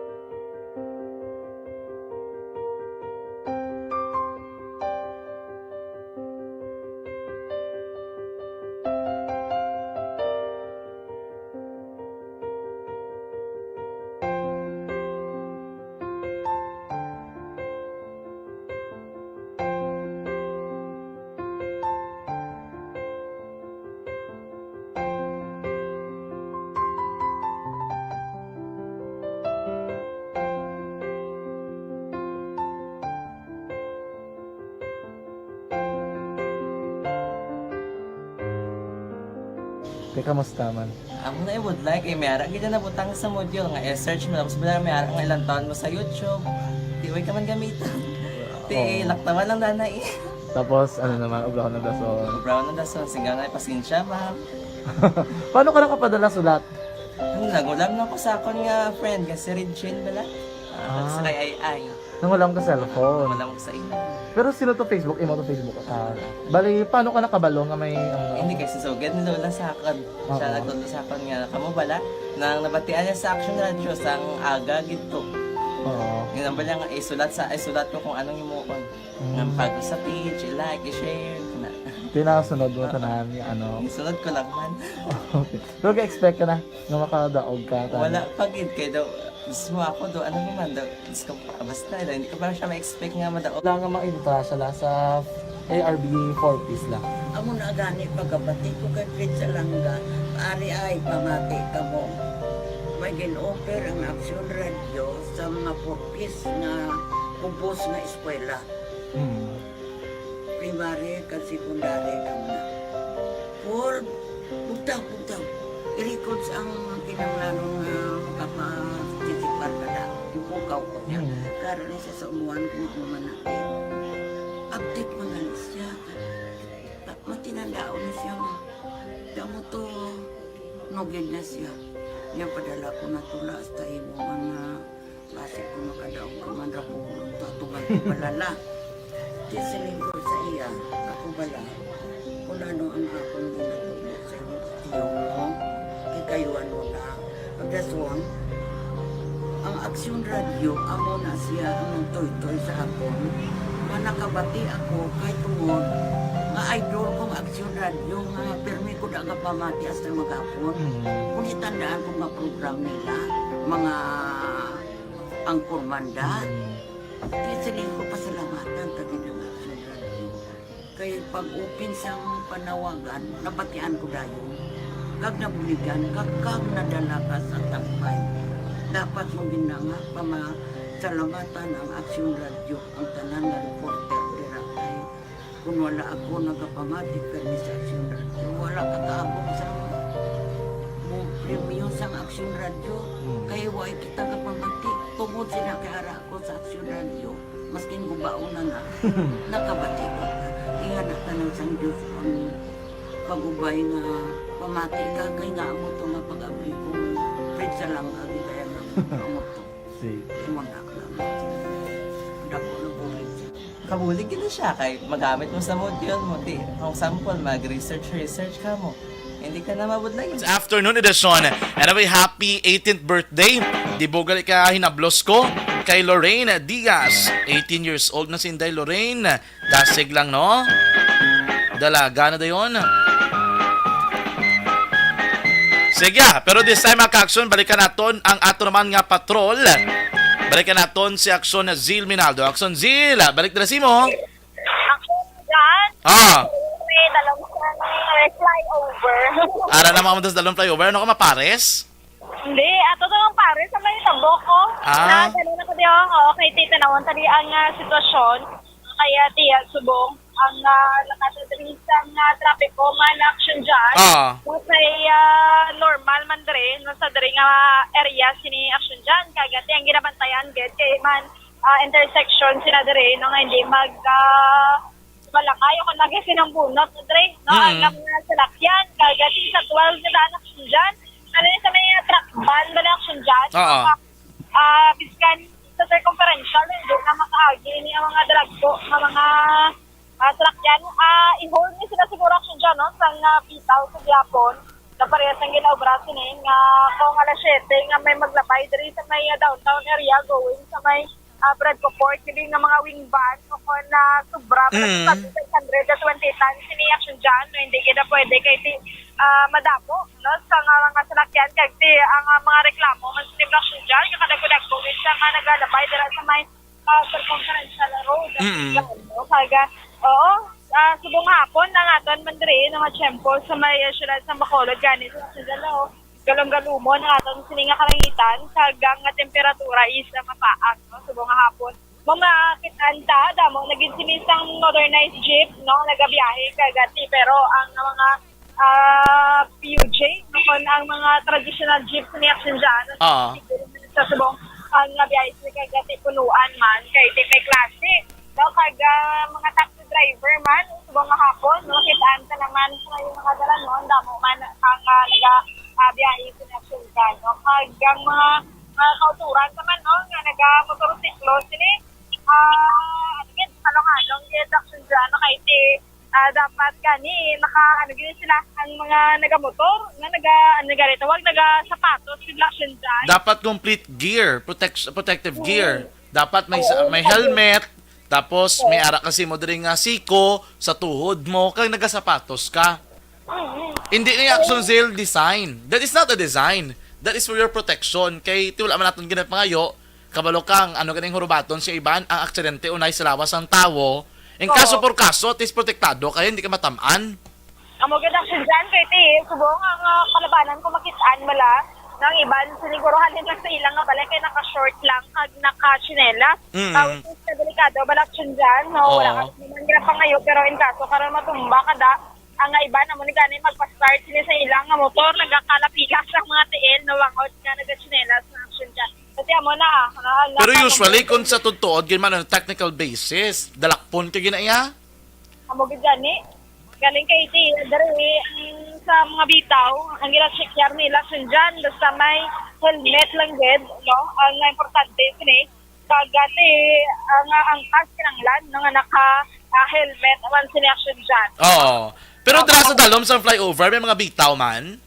Te, kamusta man? Amo na ibudlay kay may ara gid na nabutang sa module nga i-search mo, tapos bala may ara nga ilang taon mo sa YouTube. Di way ka man gamitan. Ti, oo, laktawan lang danay. Tapos, ano naman, obra ko ng dason. Obra ko ng dason, singga na, pasensya, ma'am. Paano ka nakapadala sulat? Ano, nag-ulam lang ko sa akon nga friend, nga si Regine bala. Ah, ah, sa kay Ay Ay. Nangulam ka cellphone. Nangulam ko sa imo. Pero sino to Facebook? Imo to Facebook account? Bali, paano ka nakabalo nga may, ano? Hindi, kay susugad ni Lola sa akon. Oo. Siya nagtudlo sa akon nga, kamo bala, nang nabatian niya sa Action Radio, sang aga gid to. Oo. Yun ang bala nga, isulat sa, isulat ko kung anong himuon. Mm. Nang pag sa page, i-like, i-share, na. Tinasunod mo, oo, tanan, ano? Isunod ko lang man. Okay. Pero ga-expect ka na nga makadaog ka, tanan? Wala pa gid, kay daw, mismo ako do, ano naman daw, Diyos ko, basta, hindi ko pa siya ma-expect nga madaog. Wala nga ma-entra siya la sa A R B four Ps la. Amo na gani pagkabati ko kay Fritz Alanga, ari ay pamati kamo. May gin-offer ang Action Radio sa mga four Ps nga kubos nga eskwela. Hmm. Primary kag secondary kamo na. Paul, bugtaw, bugtaw. I-records ang kinahanglanon nga makaparticipar ka na. Ipukaw ko niya. Mm. Karon ni sa umuan kung ako man na. Update man gani siya. Ta-, matinandaon na siya nga. Damo to, nugid na siya. Niya padala ko na tula hasta imo man nga Basi kung makadaog ka man ra ko, tatuman ko balala. Di siling ko sa iya, ako bala, kung ano ang akong ginatubo sa imong tiyo mo, kikayuan mo na. Pagdason, ang Aksyon Radio, amo na siya ang nagtoytoy sa akon. Nga nakabati ako kay tungod nga idol kong Aksyon Radio nga pirmi ko da nga pamati hasta maghapon. Mm. Kung itandaan ko nga program nila, mga Ang Kurmanda. Mm. Kaya siling ko, pasalamatan ta gid ang Aksyon Radio. Kay pag-open sang panawagan, nabatian ko dayon. Kag nabuligan, kag, kag nadala ka sa tambay. Dapat mo gid na nga pamasalamatan ang Aksyon Radio, ang tanan nga reporter dira kay Kung wala ako nagapamati kay Miss Action Radio, wala ka kaabot sa mo premyo sang Action Radio. Hmm. Kay wa kita kapamati. Tungod sila kay ara ako sa Action Radio, maskin gubaon na na, nakabati ko. Ingana tanan sang Diyos ang pag-ubay nga pamati ka, kay nga amo to nga pag-abli ko, Fred, sa lang agi kaya nga amo to. Sige. Imo na lang. Dako na bulig. Kabulig gid na siya kay magamit mo sa module mo. Di, kung sample, mag-research, research ka mo. Hindi ka na mabudlay. It's afternoon edition. And a very happy eighteenth birthday. Di bugal ka hinablos ko kay Lorraine Diaz. Eighteen years old na si Inday Lorraine. Dasig lang, no? Dalaga na dayon. Sige, ah, pero this time, mga ka-aksyon, balikan naton ang ato naman nga patrol. Balikan naton si Aksyon Zil Minaldo. Aksyon Zil, ah, balik dira sa imo. Aksyon dyan. Ah. May dalawang flyover. Ara na mga mutas dalawang flyover. Ano ka, mapares? Hindi, ato to ang pares sa may tabok ko. Ah. Na, ganun ako di, oh. Okay, titanawon tali ang, ah, sitwasyon. Kaya tiya, subong ang, ah, nakatadring sa nga trapiko man action dyan. Ah. Sa may, ah, normal man diri, no, sa diri nga area sini action dyan. Kaya gati ang ginabantayan, gid, kay man, ah, intersection sila diri, no, nga hindi mag, ah, malakay o kung lagi sinambunot, diri, no, Mm. ang mga salakyan. Kaya gati sa twelve na daan action dyan. Ano yun sa may, ah, truck ban ba na action dyan? Oo. Ah, ah, biskan sa circumferential, hindi na makaagi ni ang mga dalagko, nga mga, ah, salakyan. Ah, i-hold ni sila siguro action dyan, no? Sang, ah, bitaw sa gihapon, na parehas ang ginaobra sini, nga kung alas siyete nga may maglabay diri sa may, ah, downtown area, going sa may, ah, Bradco Port, hindi nga mga wing van, o kung na sobra, Mm. parang six hundred to twenty tons, sini action dyan, no? Hindi kita pwede kay ti-, ah, madamo, no? Sa nga mga salakyan, kay ti-, ang, ah, mga reklamo, man sini action dyan, yung kadagko-dagko, minsan nga nagalabay dira sa may, ah, circumferential road. Mm. Yan, no? Kaga, oo, ah, subong hapon, ang aton man diri, nga mga tiyempo sa may, ah, syudad sa Bacolod, gani sa Sundalo, galom-galumon ang aton sini nga kalangitan, kag ang temperatura is, ah, mapaak, no? Subong nga hapon. Mga kitaan ta, damo na gid sini sang motorized jeep, no? Nagabiyahe, kag gati, pero ang mga, ah, P U J, no? Kon ang mga traditional jeep ni action dyan, Oo. Sa subong, ang nga biyahe sila kay gati punuan man, kay di may klase. No, kag, ah, mga taxi driver man, subong nga hapon, no, kitaan ta naman sa yung mga dalanon, damo man ang, ah, naga, ah, biyahe sa action dyan, no? Kag ang mga, mga kauturan naman, no, nga naga motorsiklo, sini, ah, ano gid, halong-halong gid action dyan, no, kay ti, ah, dapat gani, naka, ano gid sila, ang mga nagamotor, nga naga, ano gani, tawag, nagasapatos, sila action dyan. Dapat complete gear, protect-, protective gear. Mm. Dapat may sa-, Oo, may oo. Helmet, tapos may Oo. ara kasi mo diri nga siko sa tuhod mo, kag nagasapatos ka. Mm. Hindi ni action sale design. That is not a design. That is for your protection. Kay ti wala man naton ginapangayo, kabalo kang ano ganing hurubaton sa iban, ang aksidente unay sa lawas ang tawo. In kaso Oo. por kaso, at least protektado kayo, hindi ka matamaan. Amo gid ang sudyan kay ti, subong ang, ah, kalabanan ko makitaan bala, nang iban siniguro halin lang sa ilang nga balay kay naka-short lang kag naka-tsinelas. Mm. Ah, which is delikado bala sudyan, no? Wala Oo. ka naman ginapangayo, pero in kaso karon matumba ka da, ang nga iban amo ni gani magpa-start sila sa ilang nga motor, nagakalapigas ang mga tiil, no, wangot nga nagatsinelas na action dyan. Kasi amo na, ah, na, na, Pero usually, kung sa tutuod, gid man, on a technical basis, dalakpon ka ginaiya? Amo gid gani. Galing kay ti, diri, ang sa mga bitaw, ang gina-check yar nila sundyan, basta may helmet lang gid, no? Ang importante sini, kag ti, ang, ang kas kinanglan, no, nga naka, ah, helmet, man sini action dyan. Oo. Pero dira sa dalom sa flyover, may mga bitaw man?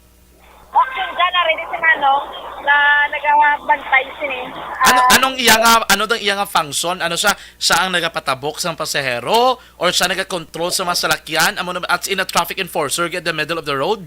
Actually, dyan na rin si Manong na nagabantay sini. Ano, Ah, anong iya nga, ano dang iya nga function? Ano siya? Siya ang nagapatabok sa pasahero or siya nagakontrol sa mga salakyan? Amo na, as in a traffic enforcer at the middle of the road?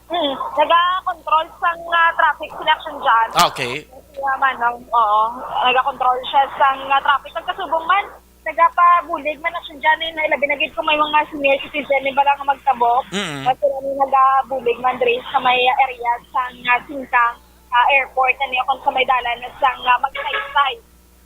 Hmm, naga-control sa nga traffic selection dyan. Ah, okay. Si Manong, oo. Naga-control siya sa nga traffic. Pagkasubong man, nagapabulig man na siya dyan, eh, na ilabi na gid kung may mga senior citizen, may bala nga magtabok. Mm. Kasi ano, nagabulig man diri sa may area sa nga Singkang, ah, airport, ano, kung sa may dalan na sa nga Magsaysay,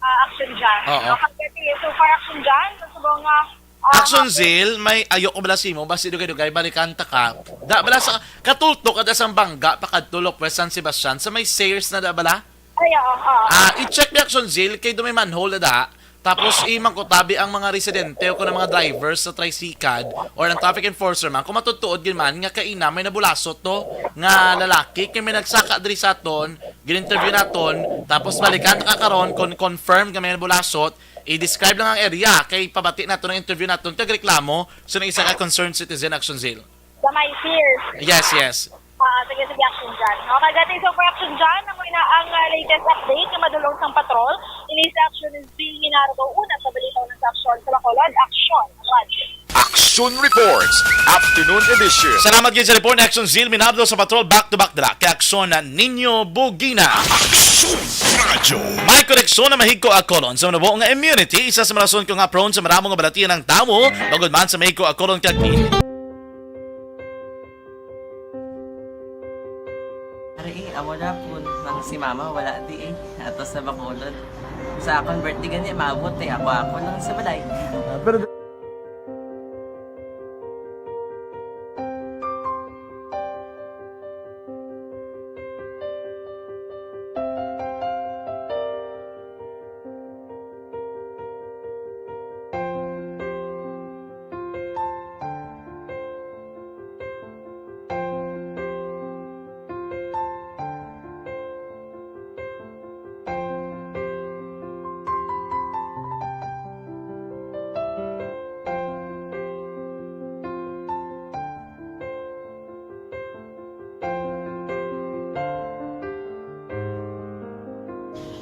ah, action dyan. Oo. No, kasi so far action dyan, sa subong nga, ah, Action hapon. Zil, may ayoko bala simo, basi dugay-dugay, balikan ta ka. Da bala sa, katulto ka da sang bangga, pakadto Lopez San Sebastian, sa may Sayers na da bala? Ay, oo, oo. Ah, i-check ni Action Zil, kay do may manhole na da. Tapos, imangkutabi ang mga residente o kung ang mga drivers sa tricycad or ang traffic enforcer man, kung matutuod gid man nga kaina may nabulasot to nga lalaki, kay may nagsaka diri sa aton, gin-interview naton, tapos balikan ta ka karon kung confirm nga may nabulasot, i-describe lang ang area, kay pabati naton ang interview naton, kag reklamo sa isa ka concerned citizen, Action Zil. Sa may Sears. Yes, yes. Ah, sige, sige, action dyan. No? Kag ati sa Action Dyan, amo na ang, ah, latest update nga madulong sang patrol. Ini sa Action is being inaro daw una sa balita, una sa Action sa Bacolod, Action Radyo. Action Reports, Afternoon Edition. Salamat gid sa report ni Action Zil Minablo sa patrol. Back to back dala kay Action na Nino Bugina. Action Radyo. May koreksyon na mahigko akolon sa manubo nga immunity. Isa sa mga rason ko nga prone sa maramo nga balatian ang tawo, bangod man sa mahigko akolon kag Ari, eh, amo na po nang si mama wala di eh. Ato sa Bacolod. Sa akon birthday gani, maabot eh. Ako, ako lang sa balay. Ah, pero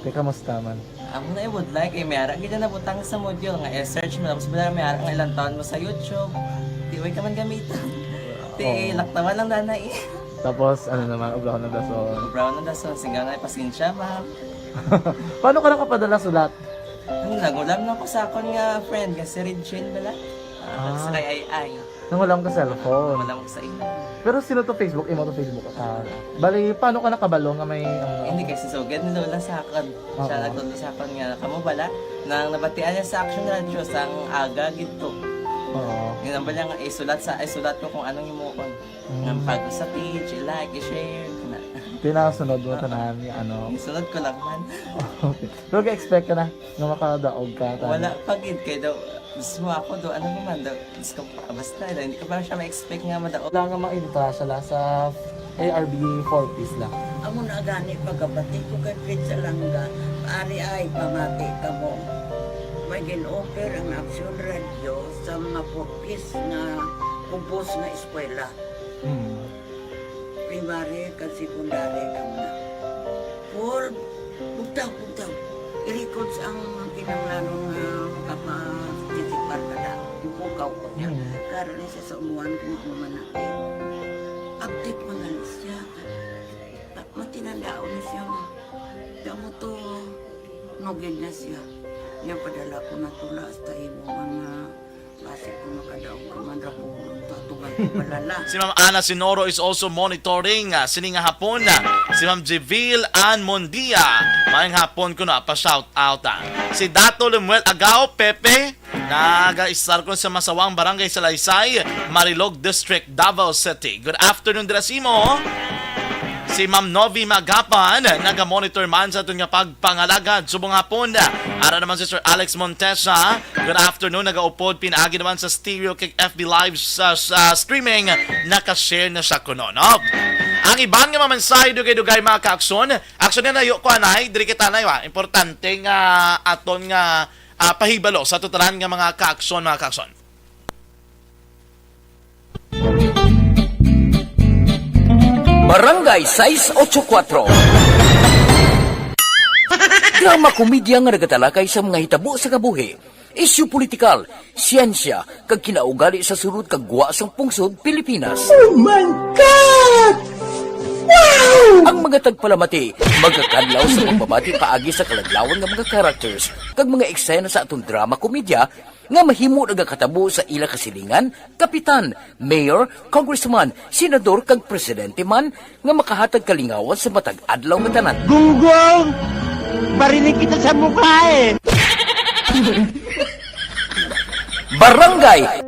Te, kamusta man? Amo na ibudlay kay may ara gid na nabutang sa module nga i-search mo, tapos wala may ara nga ilang taon mo sa YouTube. Di way ka man gamiton. Ti, oo, laktawan lang dana eh. Tapos, ano naman, obrahon ng dason. Obrahon ng dason, singga nga, pasensya, ma'am. Paano ka nakapadala sulat? Ano, nagulam na ko sa akon nga friend, nga si Regine bala. Ah, ah, sa kay Ay Ay. Nangulam ka cellphone? Nangulam ko sa imo. Pero sino to Facebook? Imo to Facebook? Ah, bali, paano ka nakabalo nga may, ano? Hindi, kay si Sugad ni Lola sa akon. Oo. Siya nagtudlo sa akon nga, kamo bala, nang nabatian niya sa Action Radio, sang aga gid to. Oo. Yun ang bala nga, isulat sa, isulat ko kung anong himuon. Mm. Nga pag sa page, i-like, i-share, na. Pinasunod mo, oo, tanan, nga ano. Isunod ko lang man. Okay. Pero ga-expect ka na nga makadaog ka, tanan? Wala pa gid, kay daw, mismo ako do, ano naman do, Diyos ko, basta, hindi ko pa siya ma-expect nga madaog. Wala nga maintra siya la sa A R B four Ps la. Amo na gani pagkabati ko kay Fred Salanga, ari ay pamati kamo. May gin-offer ang Action Radio sa mga four Ps nga kubos nga eskwela. Hmm. Primary kag secondary kamo na. Paul, bugtaw, bugtaw. I-records ang kinahanglanon nga makaparticipar ka na. Ipukaw ko niya. Mm. Karon ni siya sa umuan kung ano man natin. Update man gani siya. Ta-, matinandaon ni siya nga. Kamo to, nugid na siya. Niya padala ko na tula hasta imo mga Basi kung makadaog ka man ra po, tatugan ko palala. Si Ma'am Ana Sinoro is also monitoring, ah, sini nga hapon, ah. Si Ma'am Jeville Ann Mondia, maayong hapon ko na pa-shout out, ah. Si Dato Lemuel Agao, Pepe, naga-istar ko sa Masawang, Barangay Salaysay, Marilog District, Davao City. Good afternoon, dira sa imo. Si Ma'am Novi Magapan, naga-monitor man sa aton nga pagpangalagad. Subong hapon, ara naman si Sir Alex Montesa. Good afternoon, nagaupod pinaagi naman sa stereo kag F B Live sa, sa streaming. Naka-share na siya kuno, no? Ang iban nga mga mensahe, dugay-dugay, mga ka-aksyon. Aksyon na nayo ko, anay. Diri kita, anay, wa. Importante nga aton nga, ah, pahibalo sa totalan nga mga ka-aksyon, mga ka-aksyon. Barangay sais ocho kuatro. Drama komedya nga nagatalakay sa mga hitabo sa kabuhi, isyu politikal, siyensya, kag kinaugali sa sulod kag gwa sang pungsod Pilipinas. Oh my God! Wow! Ang mga tagpalamati magakadlaw sa pagbabati paagi sa kaladlawan nga mga characters kag mga eksena sa aton drama komedya nga mahimo nagakatabo sa ila kasilingan, kapitan, mayor, congressman, senador, kag presidente man nga makahatag kalingawan sa matag adlaw nga tanan. Gunggong! Barinig kita sa mukha eh! Barangay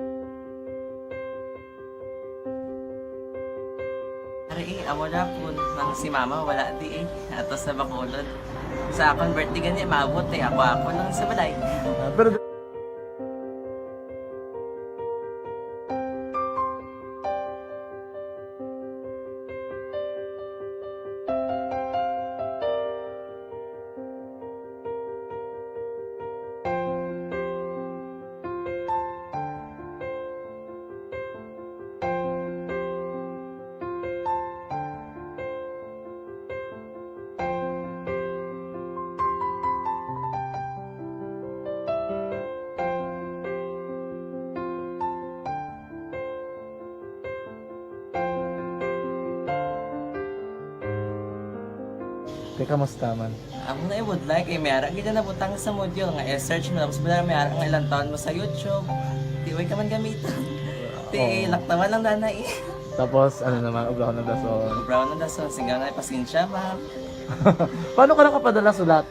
Ari, eh, amo na po nang si mama wala di eh. Ato sa Bacolod. Sa akon birthday gani, maabot eh. Ako, ako lang sa balay. Ah, pero Te, kamusta man? Amo na ibudlay kay may ara gid na nabutang sa module nga i-search mo, tapos wala may ara nga ilang taon mo sa YouTube. Di way ka man gamiton. Ti Oo. Laktawan lang dana eh. Tapos, ano naman, ubraw ng dason. Ubraw ng dason, sigaw na, "Pasensya, ma'am." Paano ka nakapadala sulat?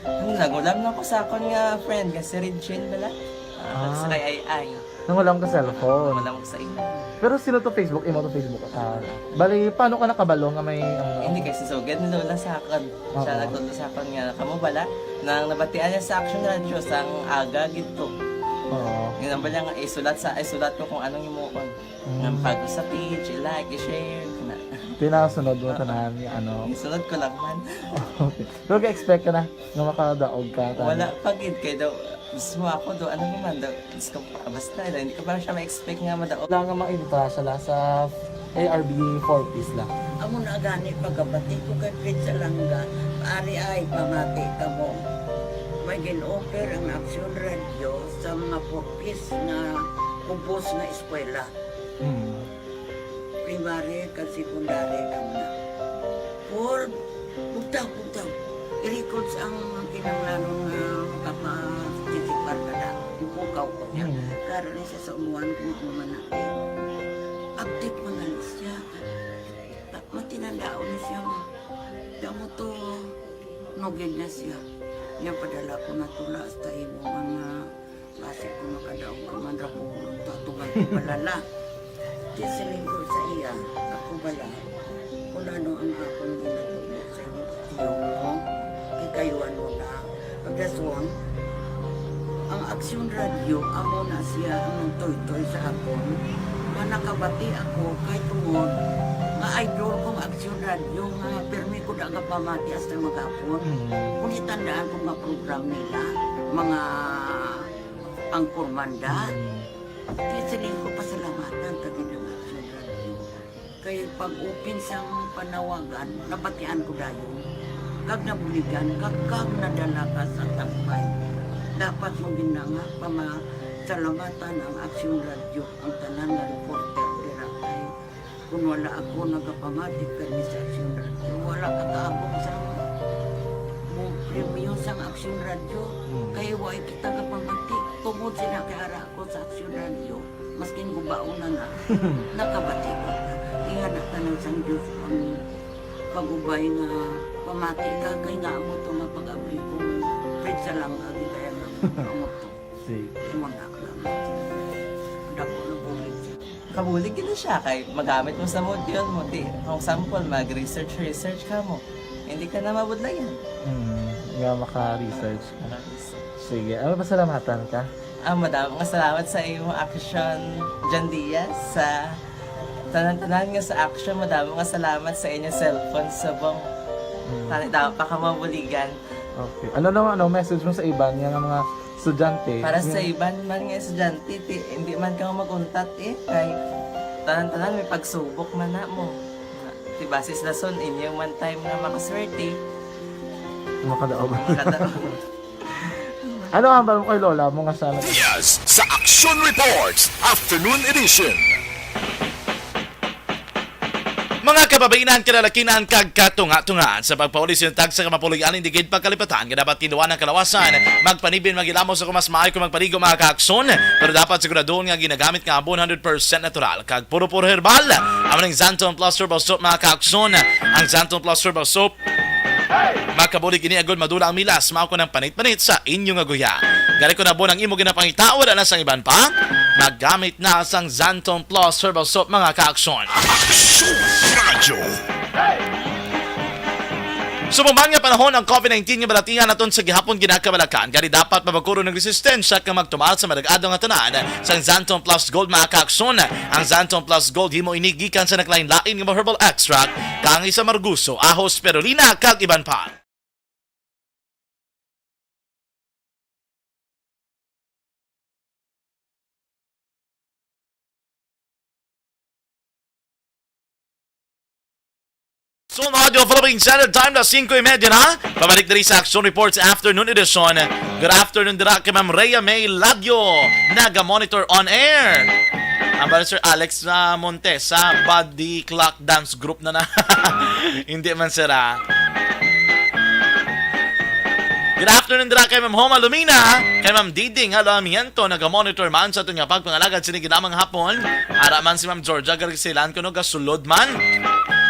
Hmm, nangulam na ko sa akon nga friend nga si Regine bala. Ah, Ah. Sa kay Ay Ay. Nangulam ka cellphone. Nangulam ko sa imo. Pero sino to Facebook? Imo to Facebook account? Bali, paano ka nakabalo nga may, ano? Hindi, kay si Sugad ni Lola sa akon. Siya Oo. Nagtudlo sa akon nga, "Kamo bala?" Nang nabatian niya sa Action Radio, sang aga gid to. Oo. Yun ang bala nga, isulat sa, isulat ko kung anong himuon. Mm. Nga pag sa page, i-like, i-share, na. Tinasunod mo Ah. tanan, yung ano. Isunod ko lang man. Okay. Pero ka-expect ka na nga makadaog ka, tanan? Wala pa gid, kay daw, mismo ako do, ano naman daw, Diyos ko, basta, hindi ko pa siya ma-expect nga madaog. Wala nga mainta siya la sa A R B four Ps la. Amo na gani pagkabati ko kay Fred Salanga, ari ay pamati kamo. May gin-offer ang Action Radio sa mga four Ps nga kubos nga eskwela. Mm. Primary kag secondary kamo na. Four, bugtaw, bugtaw. I-records ang kinahanglanon nga makaparticipar ka na. Bukaw ko niya. Mm. Karon ni siya sa umuan kung ano man na. Update man na siya. Matinandaon ni siya. Damo to, nugid na siya. Niya padala ko na tula hasta imo mga Basi ko makadaog ka man ra ko, tutungan ko balala. Di siling ko sa iya, ako bala, kung ano ang akong ginatudlo sa inyo, kay kayo ano na, pagdaswang, ang Aksyon Radio, amo na siya ang nagtoytoy sa akon, nga nakabati ako kay tungod nga idol kong Aksyon Radio, nga pirmi ko da nga pamati hasta maghapon. Mm. Kung itandaan ko nga program nila, mga Angkor Manda. Mm. Kaya siling ko, pasalamatan ta gid ang Action Radio. Kay pag-open sang panawagan, nabatian ko dayon. Kag nabuligan, kag, kag nadala ka sa tampay. Dapat mo gid na nga pamasalamatan ang Action Radio, ang tanan nga reporter dira kay Kung wala ako nagapamati kani sa Aksyon Radio, wala ka kaabot sa mo premyo sang Aksyon Radio. Hmm. Kay wala kita gapamati. Tungod sila kay ara ako sa Aksyon Radio, maskin gubaon na na, nakabati ko. Ingana tanan sang Diyos ang pag-ubay nga pamati ka, kay nga amo to nga pag-abli ko, Fred Salanga, gid kaya nga amo to. Sige. Imo na lang. Dako na bulig siya. Kabulig gid na siya kay magamit mo sa module mo. Di, kung sample, mag-research, research ka mo. Hindi ka na mabudlayan. Hmm, nga maka-research ka. Maka-research. Sige, ano, pasalamatan ka? Ah, madamo nga salamat sa imo Action, John Diaz, sa tanan-tanan nga sa Action. Madamo nga salamat sa inyo cellphone subong. Hmm. Tani, dapat pa ka mabuligan. Okay. Ano naman, ano, message mo sa iban nga, nga mga estudyante? Para sa iban man nga estudyante, ti, hindi man ka mag-untat eh. Kay tanan-tanan may pagsubok man na mo. Ti, basis lason, inyo man time nga makaswerte. Makadaog. Makadaog. Ano ang hambal mo kay lola mo nga sana? Diaz sa Action Reports Afternoon Edition. Mga kababainan, kalalakinan, kag katunga-tungaan, sa pagpauli sa tagsa ka mapuloy-an, hindi gid pagkalipatan nga dapat tinduan ang kalawasan. Magpanibin, maghilamos, ako mas maayo kung magpaligo, mga kaakson. Pero dapat siguraduhon nga ginagamit nga one hundred percent natural kag puro-puro herbal. Amo ning Xanthone Plus Herbal Soap, mga kaakson. Ang Xanthone Plus Herbal Soap makabulig ini agod madula ang milas, mao kon ang panit-panit sa inyo nga guya. Gani kon abot ang imo ginapangita, wala na sang iban pa. Magamit na sang Xanthone Plus Herbal Soap, mga kaakson. Action Radio. Subong man nga panahon ang COVID nineteen nga balatian naton sa gihapon ginakabalakan, gani dapat mabag-o ang resistensya kag magtumaal sa madag-adlaw nga tanan sang Xanthone Plus Gold, mga kaakson. Ang Xanthone Plus Gold, himo ini gikan sa naglain-lain nga mga herbal extract, kaangay sa marguso, ahos, spirulina, kag iban pa. So, mga audio, Philippine Standard Time na singko y media na. Pabalik diri sa Action Reports Afternoon Edition. Good afternoon dira kay Ma'am Rhea May Lagyo, naga-monitor on air. Ang ba, Sir Alex, ah, Montes, sa Body Clock Dance Group na na. Hindi man, sir, ah. Good afternoon dira kay Ma'am Homa Lumina, kay Ma'am Diding Alamiento, naga-monitor man sa aton nga pagpangalagad sini gid lamang hapon. Ara man si Ma'am Georgia Garcilan kuno gasulod man.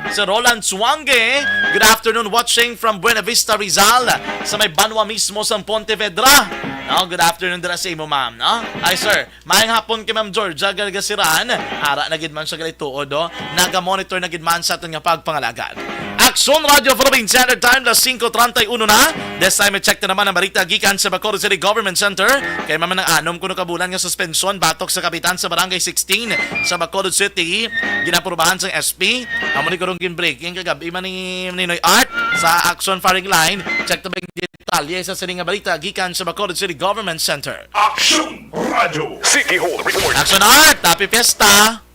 Si Roland Suange, good afternoon, watching from Buena Vista, Rizal, sa may banwa mismo sang Pontevedra. No, good afternoon dira sa imo, ma'am, no? Ay, sir, maayong hapon kay Ma'am Georgia Gargasiran. Ara na gid man siya gali tuod, oh. Naga-monitor na gid man sa aton nga pagpangalagad. Aksyon Radio Philippine Standard Time, las singko treinta y uno na. This time, i-check ta naman ang balita gikan sa Bacolod City Government Center. Kay man nang anom kuno ka bulan nga suspensyon batok sa kapitan sa Barangay sixteen sa Bacolod City, ginaprubahan sang S P. Amo ni karong gin-breaking kagab-i man ni Ninoy Art sa Aksyon Firing Line. Check ta ba ang detalye sa sini nga balita gikan sa Bacolod City Government Center. Aksyon Radio. City Hall Report. Aksyon Art, happy fiesta!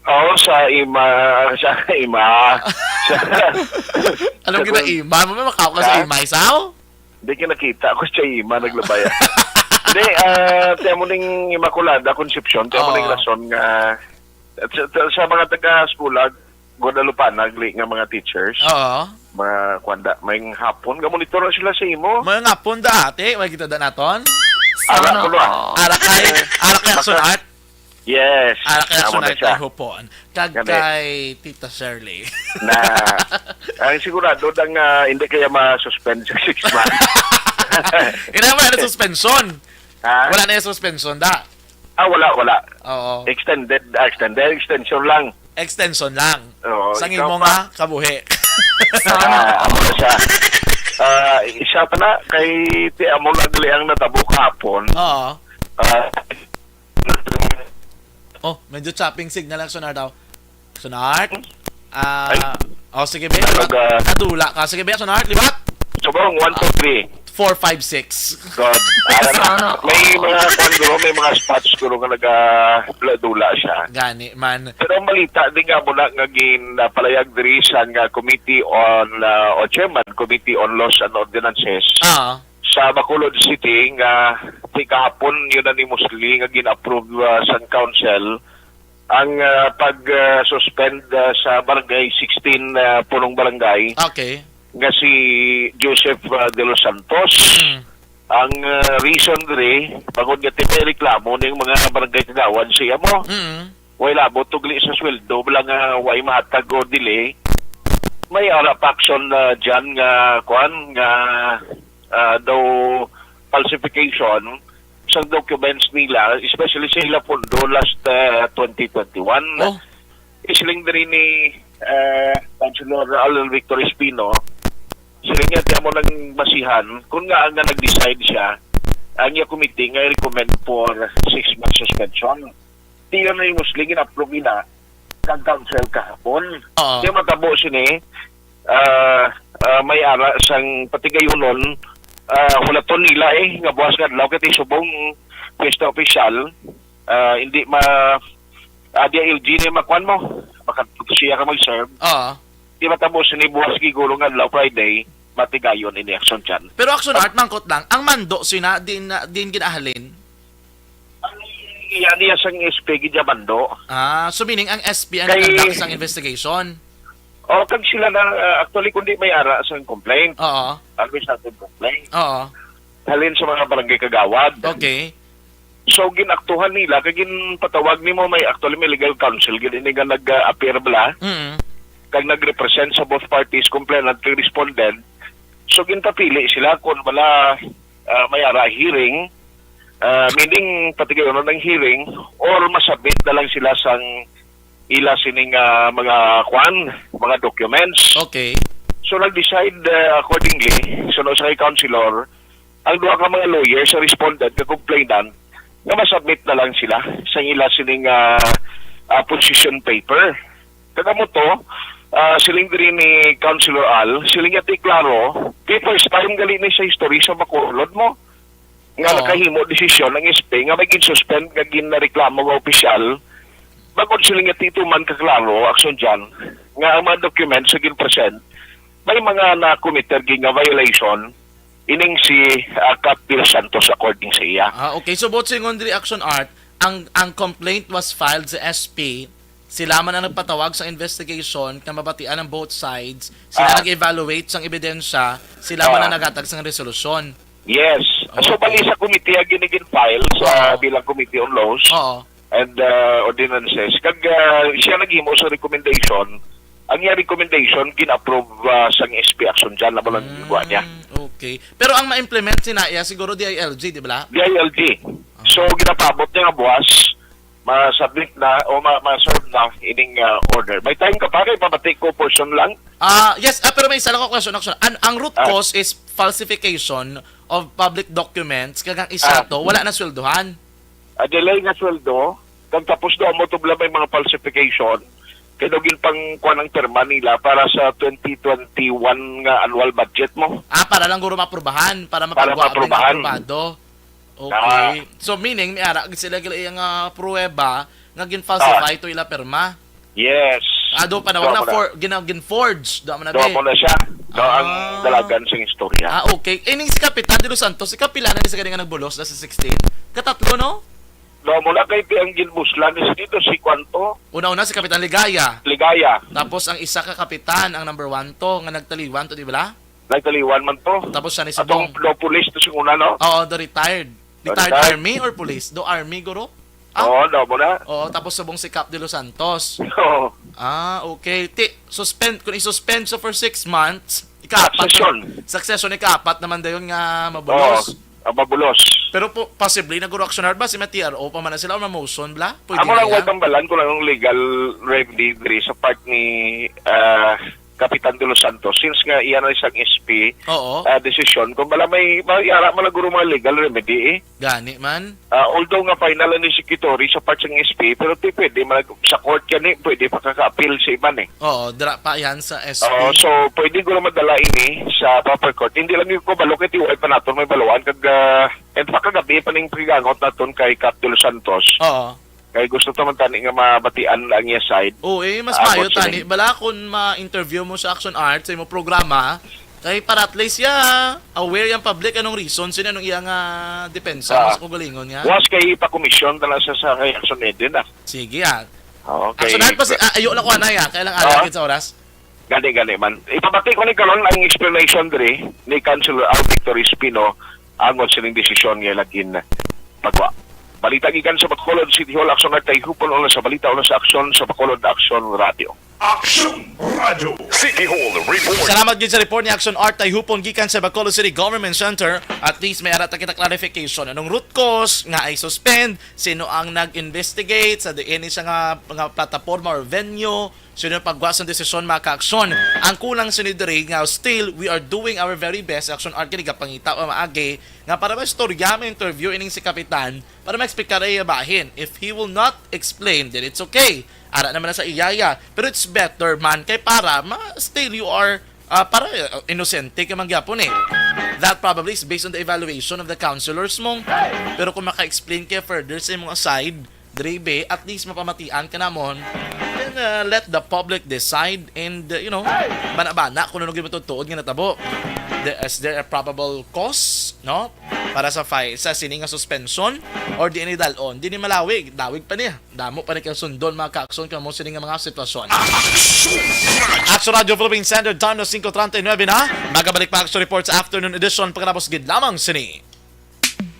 Oo, sa ima, sa ima. Sa, Anong sa gina-ima mo? May makaw ka sa Ha? Imay, sao? Di ka nakita ko sa ima, naglabay. Hindi, ah, tiyan mo ning Immaculada Concepcion, tiyan mo ning Oo. rason nga, at sa, sa, sa mga taga-eskwela, Guadalupe, nagli nga mga teachers, Oo. mga kwanda, may hapon, nga monitor na sila sa imo. May hapon da, ate, may kita da naton? Ara Sana ko ba? all. Ara kay, ara kay Aksyon Art. Yes. Ara kay Aksyon Art, siya. Kay Hupon. Kag Gabi. Kay Tita Shirley. Na, ang sigurado, dang, ah, hindi kaya ma-suspend sa six months. Ina, wala na suspension. Ha? Wala na yung suspension, da. Ah, wala, wala. Oo. Extended, ah, extended, extension lang. Extension lang. Oo, Sa ikaw imo pa? Nga kabuhi. Sana Ah, all. Amo na siya. Ah, isa pa na, kay ti amo lang gali ang natabo kahapon. Oo. Ah, Oh, medyo chopping signal ang Sonar daw. Sonar? Ah, Ay. Oh, sige, be. Nalog, ah. Nadula ka. Sige, be, Sonar, liwat. Subong, one, two, three. Four, five, six. God. Sana May mga kwan, guro, may mga spots, guro, nga nagadula-dula siya. Gani man. Pero ang balita, di nga mo na nga gin, ah, palayag diri sa nga Committee on, ah, o Chairman, Committee on Laws and Ordinances. Ah. Sa Bacolod City nga ti kahapon unanimously nga gin-approve, ah, sang council ang, ah, pag, ah, suspend, ah, sa Barangay sixteen, ah, punong barangay Okay. nga si Joseph, ah, De Los Santos. Mm. Ang, ah, reason diri, bangod nga ti may reklamo ning mga barangay kagawad sa iya mo. Mm. Way labot tugli sa sweldo, bala nga way mahatag o dili. May ara pa action na dyan nga, kwan, nga, ah, daw falsification sa documents nila, especially sa ila pondo last, ah, twenty twenty-one. Oh. Isiling diri ni, ah, Councilor Alan Victor Espino, siling niya, "Di amo nang basihan kung nga nga nag-decide siya, ang iya committee nga i-recommend for six months suspension." Tiyan na yung Muslim, in-approve na kag council kahapon. Oo. Kaya matabo sini, ah, ah, may ara sang patigayonon, ah, hulaton nila eh, nga buwas nga adlaw, kay ti subong piyesta opisyal, ah, hindi ma-, ah, di L G ni makuan mo, makatuto siya ka mag-serve. Oo. Di matabo sini buwas giguro nga adlaw, Friday, matigayon ini action dyan. Pero action Art, mangkot lang, ang mando sina, din, din ginahalin? Ang iya niya sang S P gid ya mando. Ah, so meaning ang S P ang Kay nag-conduct sang investigation? O, kag sila na, ah, actually, kundi may ara sang complaint. Oo. Administrative complaint. Oo. Halin sa mga barangay kagawad. Okay. So, ginaktuhan nila, kag ginpatawag nimo, may, actually, may legal counsel gid ini nga nag-appear bala. Mm. Kag nag-represent sa both parties, complainant kag respondent. So, ginpapili sila kung wala, ah, may ara hearing, ah, meaning, patigayonon ang hearing, or masabit na lang sila sang ila sining, ah, mga kwan, mga documents. Okay. So, nag-decide, ah, accordingly, suno sa kay councilor, ang duha ka mga lawyer sa respondent nga complainant nga masubmit na lang sila sa ila sining, ah, ah, position paper. Kag amo to, ah, siling diri ni Councilor Al, siling niya ti klaro, kay first time gali ni sa history sa Bacolod mo nga Oo. nakahimo desisyon ang S P nga may gin-suspend nga ginareklamo nga opisyal, bangod siling niya ti tuman kaklaro, action dyan, nga ang mga documents nga gin-present may mga na-committer gid nga violation, ining si, ah, Kat Dil Santos, according sa iya. Ah, okay. So, both sa ingon diri, Action Art, ang, ang complaint was filed sa S P, Sila man ang nagpatawag sa investigation nga mabatian ang both sides. Sila Ah. nag-evaluate sang ebidensya, sila man Ah. ang naghatag sang resolusyon. Yes. So, Okay. bali sa committee ang ginigin-file sa Oo. bilang Committee on Laws Oo. and, uh, Ordinances. Kag, uh, siya naghimo sa recommendation. Ang iya recommendation, gin-approve, uh, sang S P action dyan. Amo lang Mm, ginagawa niya. Okay. Pero ang ma-implement sina iya, siguro D I L G, di ba? D I L G. Ah. So, ginapaabot niya nga buwas, ma-submit na o ma-, ma-serve na ining, ah, order. May time ka pa kay pabati ko portion lang. Ah, yes, ah, pero may isa lang ko question, actually. An-, ang root Ah. cause is falsification of public documents, kag ang isa Ah. to, wala na sweldohan. Ah, delay nga sweldo, kag tapos daw mo tubla may mga falsification, kay daw ginpangkuan ang terma nila para sa twenty twenty-one nga annual budget mo. Ah, para lang guro maaprubahan, para Para mapagwa, maaprubahan. aprobado. Okay. Ah. So, meaning, may ara gid sila gila iyang, ah, pruweba nga gin-falsify Ah. to ila pirma. Yes. Ah, do pa na, Do wala pa na. for-, gina-, gin-forge. Do man na, Do be. pa na siya. Do ang Ah. dalagan sing istorya. Ah, okay. Eh, ning si Kapitan De Los Santos, ikapila na ni sa gani nga nagbulos na sa sixteen? Katatlo, no? Do mo na kay ti ang ginbuslan is dito si Kwanto. Una-una si Kapitan Ligaya. Ligaya. Tapos ang isa ka kapitan, ang number one to, nga nagtaliwan to, di ba? Nagtaliwan man to. Tapos siya ni Atong subong. do police to sing una, no? Oo, do retired. Do Retired retired. army or police? Do army, guro? Ah? Oo, do mo na. Oo, tapos subong si Cap De Los Santos. Oo. Ah, okay. Ti, suspend, kung i-suspend siya for six months, ikaapat Succession. na, succession, ikaapat naman dayon nga mabulos. Oo, ang mabulos. Pero po, possibly, naguro-aksyonar ba si ma-T R O pa man na sila o ma-motion bla? Pwede Amo na lang yan? way tambalan ko lang ang legal remedy diri sa part ni, ah, Kapitan De Los Santos, since nga iya na isang S P, Oo. ah, desisyon, kung bala may, may ara man lang guro mga legal remedy, eh. Gani man. Ah, although nga final and executory sa part sang S P, pero ti pwede man sa court gani, pwede pa kaka-appeal sa iban, eh. Oo, dira pa yan sa S P. Oo, so pwede guro madala ini sa proper court. Hindi lang yung kabalo kay ti wala pa naton may baluan kag, ah, and pa kagabi pa ning pagigangot naton kay Cap De Los Santos. Oo. Kay gusto ta man tani nga mabatian ang iya side. Oo, eh, mas Ah, maayo about sini. tani. Bala kung ma-interview mo sa Action Art sa imong programa, kay para at least, ya, aware yang public anong reason sila, anong iyang, ah, depensa Ah. sa kaugalingon nga. Buwas kay ipa-commission na lang sa, sa kay Action Art din, ah. Sige, ah. Okay. Action Art, pasi-, ah, ayo lang ko, anay, ah. Kaya lang, Ah. alam sa oras. Gani, gani man. Ipabati ko ni karon ang explanation diri ni Councilor Al Victor Espino angon sining desisyon nga lagin pagwa. Balita gikan sa Bacolod City Hall, Action Art Tayhupon, ulo sa balita, ulo sa aksyon sa Bacolod Action Radio. Action Radio. City Hall Report. Salamat gid sa report ni Action Art Tayhupon gikan sa Bacolod City Government Center. At least may ara ta kita clarification. Anong root cause nga i-suspend? Sino ang nag-investigate sa diin siya nga, nga plataporma or venue? Sino ang pagwa sang desisyon, mga kaaksyon? Ang kulang sini diri nga still, we are doing our very best. Action Art, gani gapangita pa maagi nga para maistorya, ma-interview ining si Kapitan para ma-explicar iya bahin. If he will not explain, then it's okay. Ara naman na sa iyaya. Pero it's better man kay para ma-, still you are, ah, para, uh, inosente ka man gyapon eh. That probably is based on the evaluation of the counselors mo. Pero kung maka-explain ka further sa imong side, diri be, at least mapamatian ka namon. Then, uh, let the public decide and, uh, you know, bana-bana kung ano gyud matutuod nga natabo. The, is there a probable cause, no? Para sa fi-, sa sini nga suspension or di ni dal-on, di ni malawi, dawig pa niya. Damo pa ni kang sundon, mga kaaksyon, kamo sini nga mga sitwasyon. Action Radio Philippine Standard Time na singko treinta y nueve na. Magabalik pa Action Report sa afternoon edition pagkatapos gid lamang sini.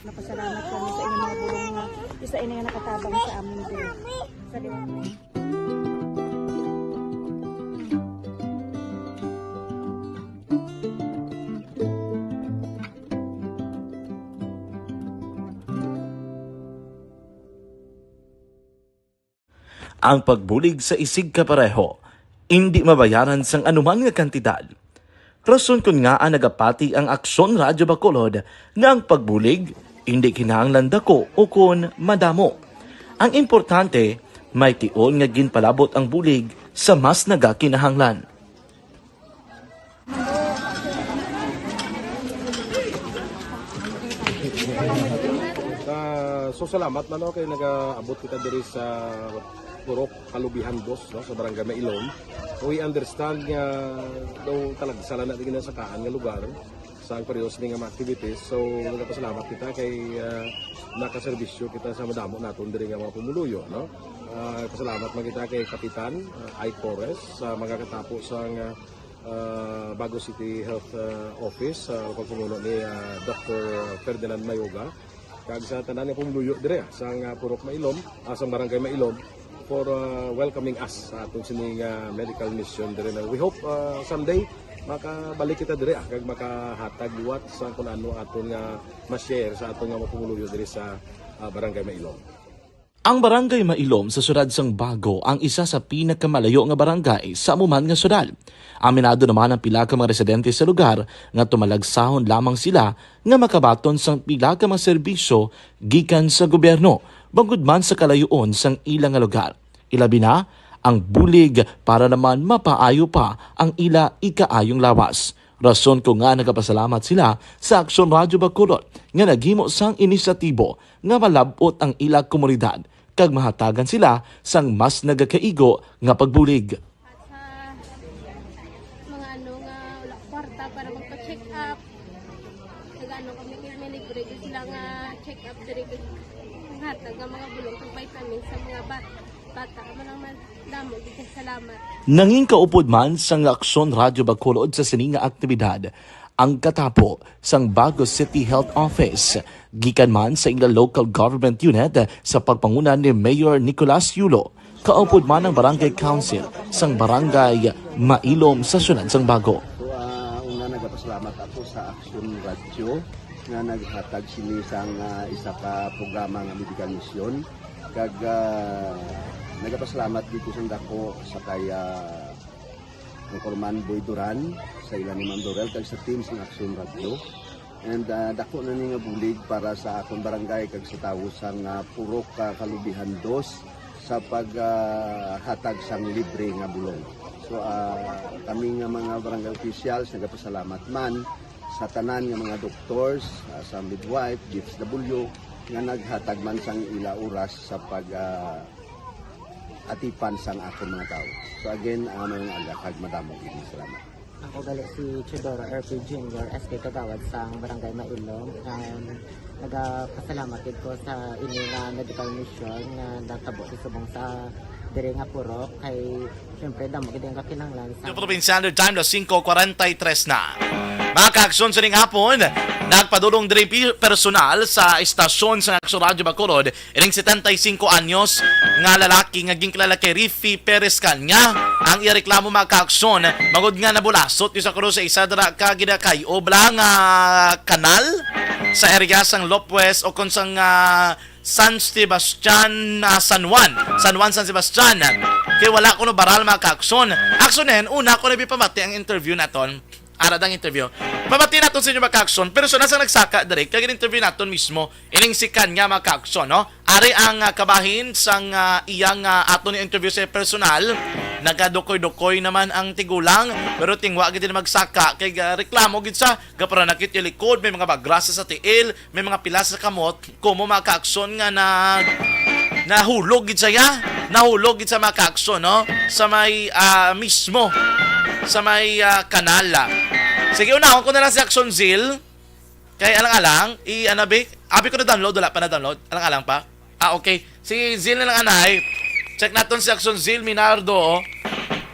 Napasalamat kami sa inyong mga bulong nga isa ini nga nakatabang sa amin diri. Sa Ang pagbulig sa isigkapareho indi mabayaran sang anuman nga kantidad. Rason kon ngaa nagapati ang Aksyon Radyo Bacolod nga ang pagbulig indi kinahanglan dako ukon madamo. Ang importante, may tion nga ginpalabot ang bulig sa mas nagakinahanglan. Ah, so salamat man, no, kay nagaabot kita diri sa Purok Kalubihan Dos, no, sa Barangay Mailon. We understand nga daw talagsa lang na din sa kaan nga lugar sa ang pareho sini nga mga activities. So nagapasalamat kita kay, ah, nakaserbisyo kita sa madamo naton diri nga mga pumuluyo, no? Ah, pasalamat man kita kay Kapitan, ah, Ike Torres, sa magakatapo sang, ah, ah, Bago City Health, ah, Office, sa pagpamuno ni, ah, Doctor Ferdinand Mayoga, kag sa tanan nga pumuluyo dire, ah, sang, ah, Purok Mailom, ah, sang Barangay Mailom, for, ah, welcoming us sa aton sining, ah, medical mission dire na we hope, ah, someday makabalik kita dire, ah, kag makahatag liwat sa kung ano aton nga ma-share sa aton nga mga pumuluyo dire sa, ah, Barangay Mailom. Ang Barangay Mailom sa siyudad sang Bago ang isa sa pinakamalayo nga barangay sa amo man nga siyudad. Aminado naman ang pila ka mga residente sa lugar nga tumalagsahon lamang sila nga makabaton sang pila ka mga serbisyo gikan sa gobyerno, bangod man sa kalayoon sang ila nga lugar. Ilabi na ang bulig para naman mapaayo pa ang ila ikaayong lawas. Rason ko nga nagapasalamat sila sa Aksyon Radyo Bacolod nga naghimo sang inisyatibo nga malab-ot ang ila komunidad kag mahatagan sila sang mas nagakaigo nga pagbulig. At sa mga ano nga wala kwarta para magpa-check up, nag-ano kami, kay may libre gyud sila nga check up diri, kag hatag nga mga bulong kag vitamins sa mga ba-, bata. Amo lang man, damo gyud kay salamat. Nangin kaupod man sang Aksyon Radyo Bacolod sa sini nga aktibidad ang katapo sang Bago City Health Office, gikan man sa ila local government unit sa pagpanguna ni Mayor Nicolas Yulo. Kaupod man ang Barangay Council sang Barangay Mailom sa siyudad sang Bago. So, ah, una, nagapasalamat ako sa Aksyon Radyo nga naghatag sini sang, ah, isa ka programa nga medical mission. Kag, ah, nagapasalamat dito sa dako sa kay, ah, Anchorman Boy Duran, sa ila ni Ma'am Dorel, kag sa team sang Aksyon Radyo. And, ah, dako na ni nga bulig para sa akon barangay kag sa tawo sang, ah, Purok, ah, Kalubihan Dos sa pag, ah, hatag sang libre nga bulong. So, ah, kami nga mga barangay officials nagapasalamat man sa tanan nga mga doctors, ah, sa midwife, D S W, nga naghatag man sang ila oras sa pag, ah, atipan sang akon mga tawo. So again, ah, mayong aga kag madamo gid nga salamat. Ako gali si Teodoro R P Junior, S K Kagawad sang Barangay Mailom. Um, nagapasalamat gid ko sa ini nga medical mission nga natabo sa subong sa diri nga purok. Kay, siyempre, damo gid ang kakinahanglan sa Provincial Standard Time, las singko kwarenta y tres na. Mga kaaksyon, sining hapon, nagpadulong diri pi-, personal sa istasyon sa Aksyon Radyo Bacolod, ining setenta y cinco anyos nga lalaki nga ginkilala kay Riffy Perez Caña. Ang iya reklamo, mga kaaksyon, bangod nga nabulasot yung sa kuno sa isa dira ka ginakay-o bala nga kanal sa area sang Lopez o kon sang, ah, San Sebastian, ah, San Juan. San Juan, San Sebastian. Kay wala kuno baral, mga kaaksyon. Aksyonen, una ko na ipamati ang interview naton. Ara dang interview. Pamati naton sa inyo, mga kaaksyon. Pero sa nasa nagsaka, direct, kag interview naton mismo. Ining si Caña, mga kaaksyon, no? Ari ang, ah, kabahin sang, ah, iyang, ah, aton interview sa personal. Nagadukoy-dukoy naman ang tigulang, pero tingwa gid na magsaka kay, ah, reklamo gid sa gaparanakit yung likod, may mga bagrasa sa tiil, may mga pilas sa kamot, kumo, mga kaaksyon, nga na, nahulog gid siya, nahulog gid sa, mga kaaksyon, no? Sa may, ah, mismo, sa may, ah, kanal, ah. Sige, unahon ko na lang si Aksyon Zil. Kay alang-alang, i-, ano, abi, abi ko na-download, wala pa na-download. Alang-alang pa. Ah, okay. Si Zil na lang, anay. Check naton si Aksyon Zil Minardo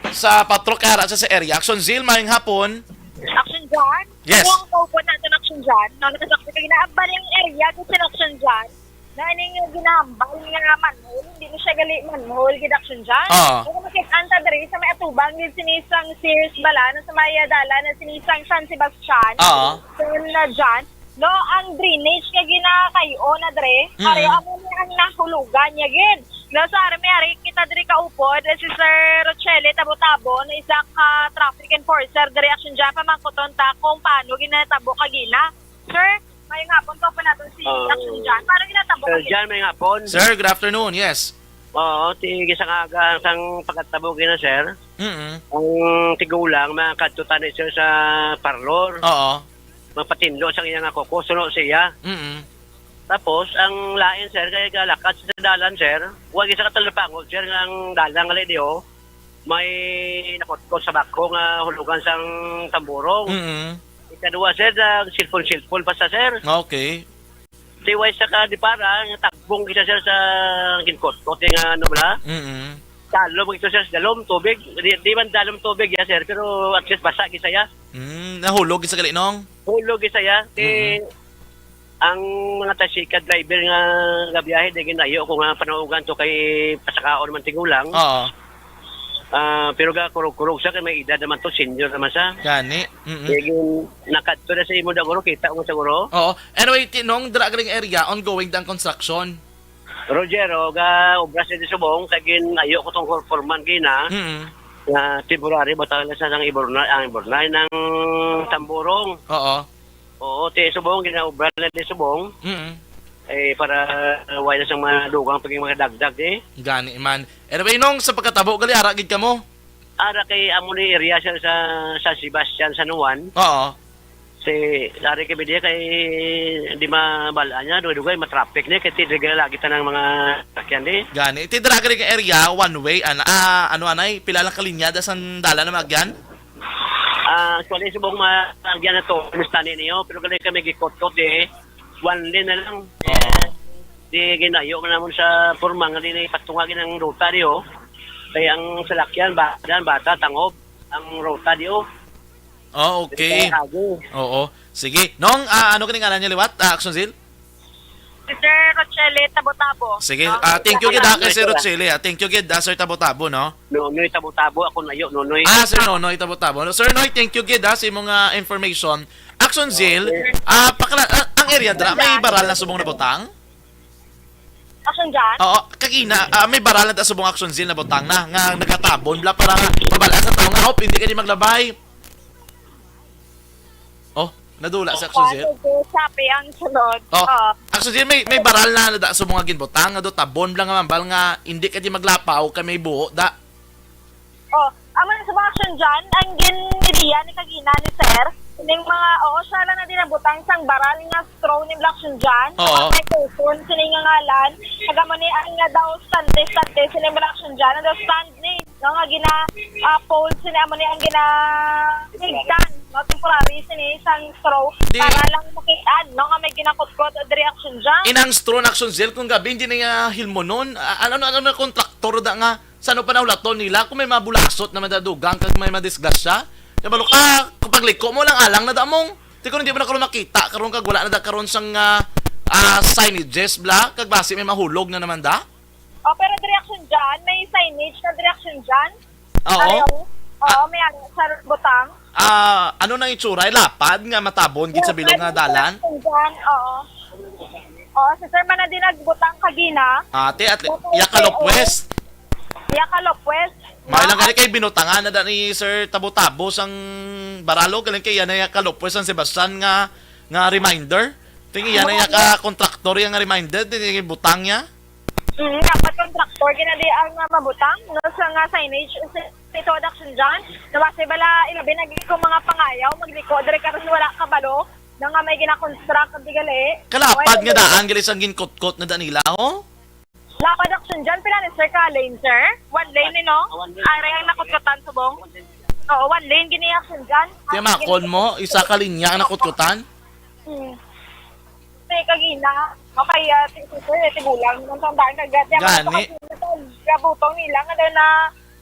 sa patrol kay ara sa, sa area. Aksyon Zil, maayong hapon. Aksyon John? Yes. Kung kaupod naton, Aksyon John, no, nakasaksi ka, ginaambal yung area ko sa Aksyon John. Na ining ginahambal nga manhole, hindi na siya gali manhole gid, Aksyon John. Oo. Kung makit-an ta diri sa may atubang gid sini sang Sears bala, na sa may, ah, dalan na sini sang San Sebastian. Oo. Then, ah, John, no, ang drainage nga ginakay-o na diri, Mm. ari amo ni ang nahulugan niya gid. No, so ari may ari kita diri kaupod, eh, si Sir Rochelle Tabo-Tabo, na isa ka traffic enforcer diri, Aksyon John, pamangkuton ta kung paano ginatabo kagina. Sir, maayong hapon po po natin si Ah, Aksyon John. Paano ginatabo Sir kagina? John, maayong hapon. Sir, good afternoon. Yes. Oo, ti-, gisa nga aga sang pagkatabo gina, sir. Mm-mm. Ang tigulang, mga kadto tani, sir, sa parlor. Oo. Magpatindo sang iya nga kuko, suno siya. Mm-mm. Tapos, ang lain, sir, kay galakat sa dalan, sir. Wa gid sa katalapangod, sir, nga ang dalan nga lidio, may nakutkot sa bako nga hulugan sang tamburong. Mm-mm. Ikadua, sir, nag-cellphone-cellphone pa sa, sir. Okay. Tiway sa ka, di para, nga tagbong kita, sir, sa ginkot-kot, eh, nga ano bala? Mm. Dalom ito, sir, dalom tubig. Di, di man dalom tubig, ya, sir, pero at least basa kita, ya. Mm, nahulog sa gali, Nong? Hulog kita, ya. Kay Mm. ang mga tricycle driver nga gabiyahe, di ginayo ko nga panaugan to kay pasakaon man tigulang. Oo. Ah, pero ga kurog-kurog sa kay may edad naman to, senior naman sa. Gani. Mm-mm. Kaya gin-, nakadto na sa imo da, guro, kita mo sa guro. Oo. Anyway, ti-, Nong, dira galing area, ongoing da ang construction. Roger, o, ga obra sa subong, kay gin-, ayo ko tong for-, foreman gina, Mm. nga temporary, butang lang sa nang ibornay, ang ibornay ng tamburong. Oo. Oo, ti subong, ginaobra na di subong. Mm. Eh, para, uh, wala sang mga dugang paging mga dagdag, eh. Gani man. Anyway, Nong, sa pagkatabo, gali, ara gid kamo? Ara kay amo ni area, sir, sa, sa Sebastian, San Juan. Oo. Si, ari kami diya kay di mabal-an niya, dugay-dugay, matraffic ni, kay tidrigal lagi tanang mga sakyan ni. Gani, ti dira gani ka area, one way, ana, ah, ano, anay, pila lang ka linya da sang dalan na maagyan? Ah, actually, subong maagyan na to, mas tani niyo, pero gali kami gikot-kot, eh, one lane na lang. Oo. Di ginayo man namon sa porma nga di na ipatungag ang ruta diyo. Kay ang salakyan, bata, bata, tangob ang ruta diyo. Oh, okay. Kay agi. Oo. Sige. Nong, ah, ano kini ngalan niya liwat? Ah, Action Zeal? Si Sir Rochelle Tabo-Tabo. Sige. No? Ah, thank you gid, ah, kay Sir Rochelle, ah. Thank you gid, ah, Sir Tabo-Tabo, no? Nonoy Tabo-Tabo, ako na yun, Nonoy. Ah, Sir Nonoy Tabo-Tabo. Sir Noy, thank you gid, ah, sa imong, ah, information. Action Zeal, Okay. ah, pakala-, ah, ang area dira, may baral na subong nabutang? Action dyan? Oo, kagina, ah, may baral na ta subong Action Zeal nabutang na, nga nagatabon, bla, para nga mabal-an sa tao nga, "Hop, hindi ka di maglabay." Oh, nadula si Action Zeal. Sabi ang sunod. Oh, Oh. Action Zeal, may, may baral na, na da subong nga ginbutang, nga do tabon, bla, nga mambal nga, "Hindi ka di maglapaw, kay may buho, da." Oh, amo na sa mga action dyan, ang gin-, ideya ni kagina ni Sir, ning mga, oo, siya lang na din nabutang sang baral nga straw ni Black Action dyan, Oo. May person, sini nga ngalan, kag amo ni ang nga daw stante, stante, sini Black Action dyan, ang daw stand ni, no, nga gina, ah, fold, sini amo ni ang gina, higtan, no, temporary, sini sang straw, Di- para lang makitaan, no, nga may ginakutkot o diri Action dyan. Inang straw na Action Zeal, kung gabi, hindi na niya hilmonon. A-, ano, ano, ano, kontraktor da nga, Sa ano pa nahulaton nila kung may mabulasot na madadugang kag may madisgrasya? Kabalo ka, kung pagliko mo lang alang na damong. Di ko hindi mo na karon makita karon kag wala na da karon sang, ah, ah, signages bla kag basi may mahulog na naman da. Oh, pero diri Action dyan, may signage na diri Action dyan. Oo. Pareho. Oo, Ah. may ano, sa butang. Ah, ano nang itsura? Ay, lapad nga matabon gid sa bilog nga dalan? Lapad, oo. Oo, si Sir man na din nagbutang kagina. Ate, at Tapos, Yaka Lopez. Yaka Lopez. May lang gani kay binutangan na da ni Sir Tabo-Tabo sang baralo, galing kay yan na Yaka Lopez ang Sebastian nga, nga reminder. Tingin yan na Yaka kontraktor yang reminder, di butang niya. Mm, dapat kontraktor, gina di ang, ah, mabutang, no, sa nga signage, sa, sa ito action dyan. Nabasa bala, ilabi na gid kung mga pangayaw, magliko, diri karon wala kabalo, na nga may gina-construct, di gali. Kalapad nga daan, gali sang ginkutkot na da nila, oh? Lapad action dyan, pila ni sir ka lane, sir? One lane, eh, no? Ah, one lane. Ay, ray ang nakutkutan, subong. Oo, one lane, gini action dyan. Tiyamakon mo, isa ka linya ang nakutkutan? Hmm. Kasi kagina, okay, ah, si, si sir, eh, tigulang naman sa daan, kag, ah, tiyamakon Gani. Sa kabutong nila, nga daw na,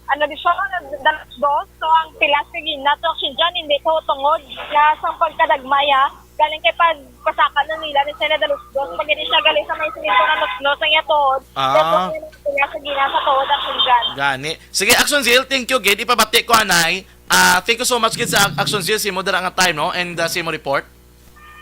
ano, di siya, na, dalos dos. So, ang pilas kagina, to action dyan, hindi to tungod na sa pagkadagmay, ah. Galing kay pagpasaka na nila, ni sir, na dalos dos. Pag hindi siya galing sa may silinto na nusnos, ang iya tuod. Ah. Kaya po, yung pilas kagina sa tuod, action dyan. Gani. Sige, Action Zeal, thank you, gid. Ipabati ko, anay. Ah, thank you so much, gid, sa Ac-, Action Zeal, sa imo dira nga time, no? And, ah, sa imo report.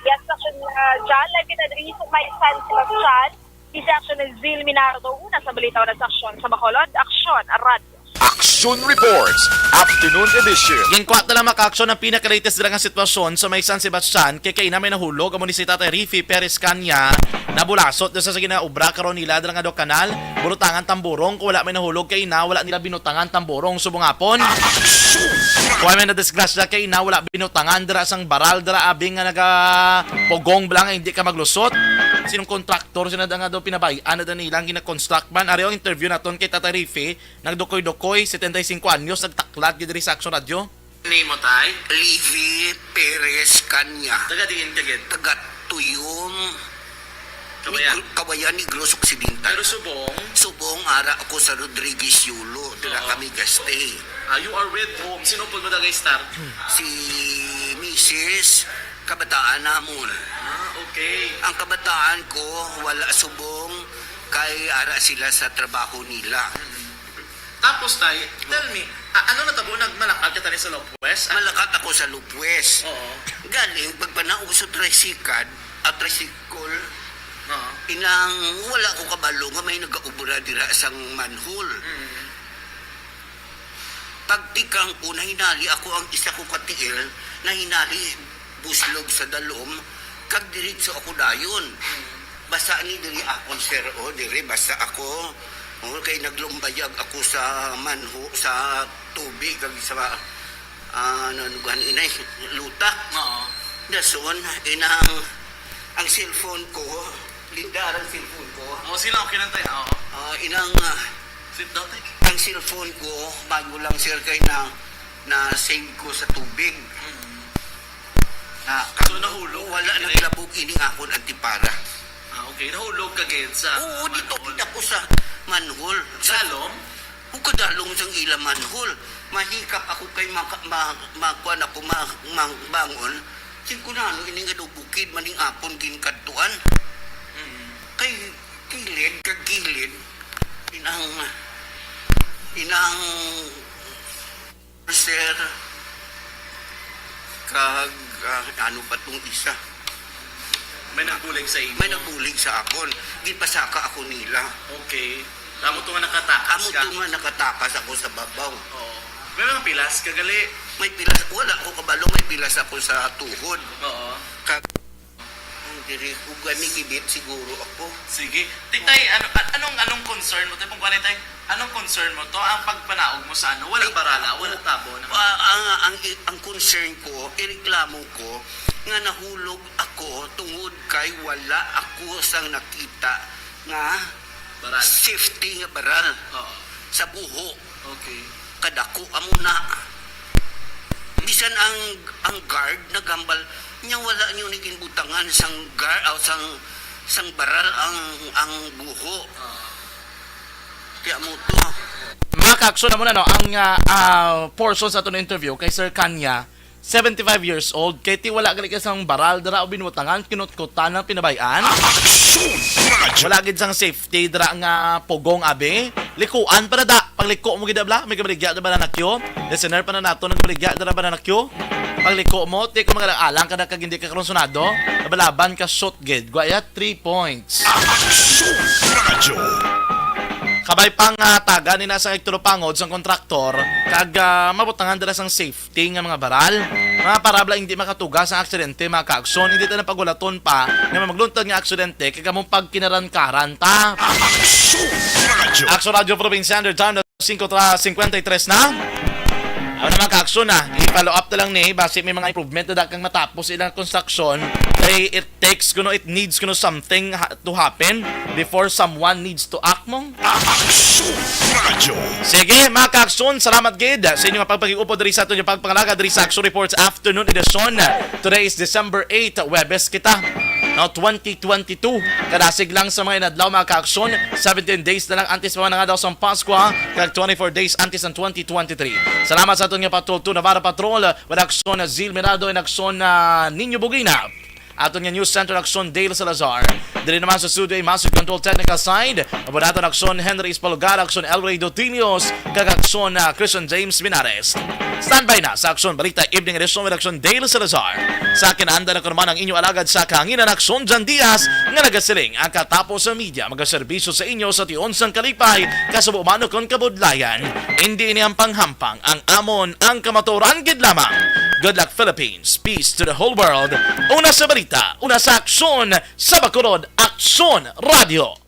Yes, action, ah, dyan. Lagi na diri sa may San Sebastian. This action is Zil Minardo. Una sa balita, una sa aksyon. Sa Bacolod, aksyon, radyo. Action Reports, Afternoon Edition. Ginkwat na lang, mga ka-aksyon, ang pinaka-latest dira nga sitwasyon sa may San Sebastian. Kay kaina may nahulog, amo ni si Tatay Riffy Perez Canya. Nabulasot na sa, sa ginaobra karon nila dira nga do kanal. Bunutangan tamburong, kung wala may nahulog kaina, wala nila binutangan tamburong subong hapon. Kung may nadisgrasya kaina, wala binutangan dira sang baral dira, abing nga nagapugong bala nga hindi ka maglusot. Sinong kontraktor sina da nga daw pinabay-an na da nilang gina-construct man? Ari ang interview naton kay Tata Riffy, nagdukoy-dukoy, setenta y cinco anyos, nagtaklat gid diri sa Action Radio. Name mo, tay? Levi Perez Canya. Taga diin ka gid? Taga Tuyong. Kawayan. Negro, Kawayan, Negros Occidental. Pero subong? Subong, ara ako sa Rodriguez Yulo. Dira Oo. kami gastay. Ah, you are with whom? Sino po mo dagay star? Si Misis, kabataan namon. Ah, okay. Ang kabataan ko, wala subong, kay ara sila sa trabaho nila. Tapos, tay, tell me, a-, ano natabo, nagmalakat ka tani sa Lopwes? Malakat ako sa Lopwes. Oo. Galing, pagpanaog sa tricycle, at tricycle, Oo. inang wala ko kabalo nga may nagaubra dira sang manhole. Mm. Pagtikang ko, nahinali ako ang isa ko ka tiil, nahinali buslog sa dalom, kag diretso ako dayon. Mm. Basa ni diri akon, sir, o, diri, basa ako. O, kay naglumbayag ako sa manho, sa tubig, kag sa, ah, ano, ano, gani, inay, luta. Oo. Dason, inang, ang cellphone ko, lindar ang cellphone ko. O, sila, okay lang tayo. Oo. Ah, inang, ah, Sit down, tay. Ang cellphone ko, bago lang, sir, kay na, na-save ko sa tubig. Mm. Na, So, nahulog wala ka, nang dire? labog ining akon antipara. Ah, okay. Nahulog ka gid sa Oo, dito manhole. kita ko sa manhole. Sa Dalom? Ug kadalom sang ila manhole. Mahikap ako kay maka-, ma-, makuan ako, ma-, ma-, bangon. Sing kunano ini nga daw bukid maning apon ginkadtuan. Mm. Kay kilid, kag kilid, inang, inang, sir, kag, ah, ano pa tong isa? May nagbulig sa imo? May nagbulig sa akon. Gipasaka ako nila. Okay. Amo to nga nakatakas Amo ka? to nga nakatakas ako sa babaw. Oo. May mga pilas ka gali? May pilas, wala ko kabalo, may pilas ako sa tuhod. Oo. Kag, ang diri ko gani gibit siguro ako. Sige. Titay, ano, a-, anong, anong concern mo? Tay, kung kuwan, tay, anong concern mo to? Ang pagpanaog mo sa ano? Wala Ay, barala, wala tabo na. Ah, ang, ang, ang concern ko, ireklamo ko nga nahulog ako tungod kay wala ako sang nakita nga Baral. safety nga baral Oo. sa buho. Okay. Kadako amo na. Bisan ang, ang guard naghambal, "Nya wala niyo ni ginbutangan sang gar-, aw, sang, sang baral ang, ang buho." Ah. Kaya mo to. Mga kaakson, amo na, no, ang, ah, ah, portion sa aton interview kay Sir Kanya, seventy-five years old, kay ti wala gali ka sang baral dira o binbutangan, kinutkutan ang pinabay-an. Aksyon Radyo. Wala gid sang safety dira nga pugong, abi. Likuan pa na da. Pagliko mo gid, abla. May kabaligya dira ba na nakyo? Listener pa na nato, nagbaligya dira ba na nakyo? Pagliko mo, ti kung mga alang ka na kag hindi ka karonsunado, nabalaban ka, shoot gid. Gwaya, three points. Aksyon Radyo. Kabay pang, ah, taga ni na sa igtulupangod sang kontraktor, kag, ah, mabutangan dira sang safe. Ting nga mga baral. Mga parabla hindi makatuga sa aksidente, mga kaakson, hindi ta na pagulaton pa nga may magluntad nga aksidente kay kamo pagkinarankaran ta. Aksyon Radyo. Aksyon Radyo Provinciano, time na singko tra-, cinquenta y tres na. Ano na, mga kaakson, na i-follow up na lang ni, basi may mga improvement na dakang matapos ilang construction. Kay it takes kuno, it needs kuno something ha-, to happen before someone needs to act, mong. Aksyon Radyo. Sige, mga kaakson, salamat gid sa inyo nga pagpakig-upod diri sa aton nga pagpangalaga diri sa Aksyon Reports Afternoon Edition. Today is December eight, Webes kita. Now, twenty twenty-two. Kadasig lang sa mga inadlaw, mga kaakson, seventeen days na lang antes pa man nga daw sang Paskwa, kag twenty-four days antes ang twenty twenty-three. Salamat sa aton nga Patrol two Navarro Patrol, with Aksyon Zil Mirado and Aksyon, ah, Niño Bugina. Aton nga News Center, Aksyon Dale Salazar. Diri naman sa studio, Master Control Technical Side, Abonato, Aksyon Henry Espalgar, Aksyon Elray Dotilios, kag Aksyon, ah, Christian James Minares. Standby na sa Aksyon Balita Evening Edition with Aksyon Dale Salazar. Sa akin, anda na ko naman ang inyo alagad sa kahanginan, Aksyon Jan Diaz, nga nagasiling, ang katapos sa media, magaserbisyo sa inyo sa tion sang kalipay, kasubo man kon kabudlayan. Indi ini ang panghampang, ang amon, ang kamatuoran gid lamang. Good luck, Philippines. Peace to the whole world. Una sa balita, una sa aksyon, sa Bacolod, Aksyon Radio.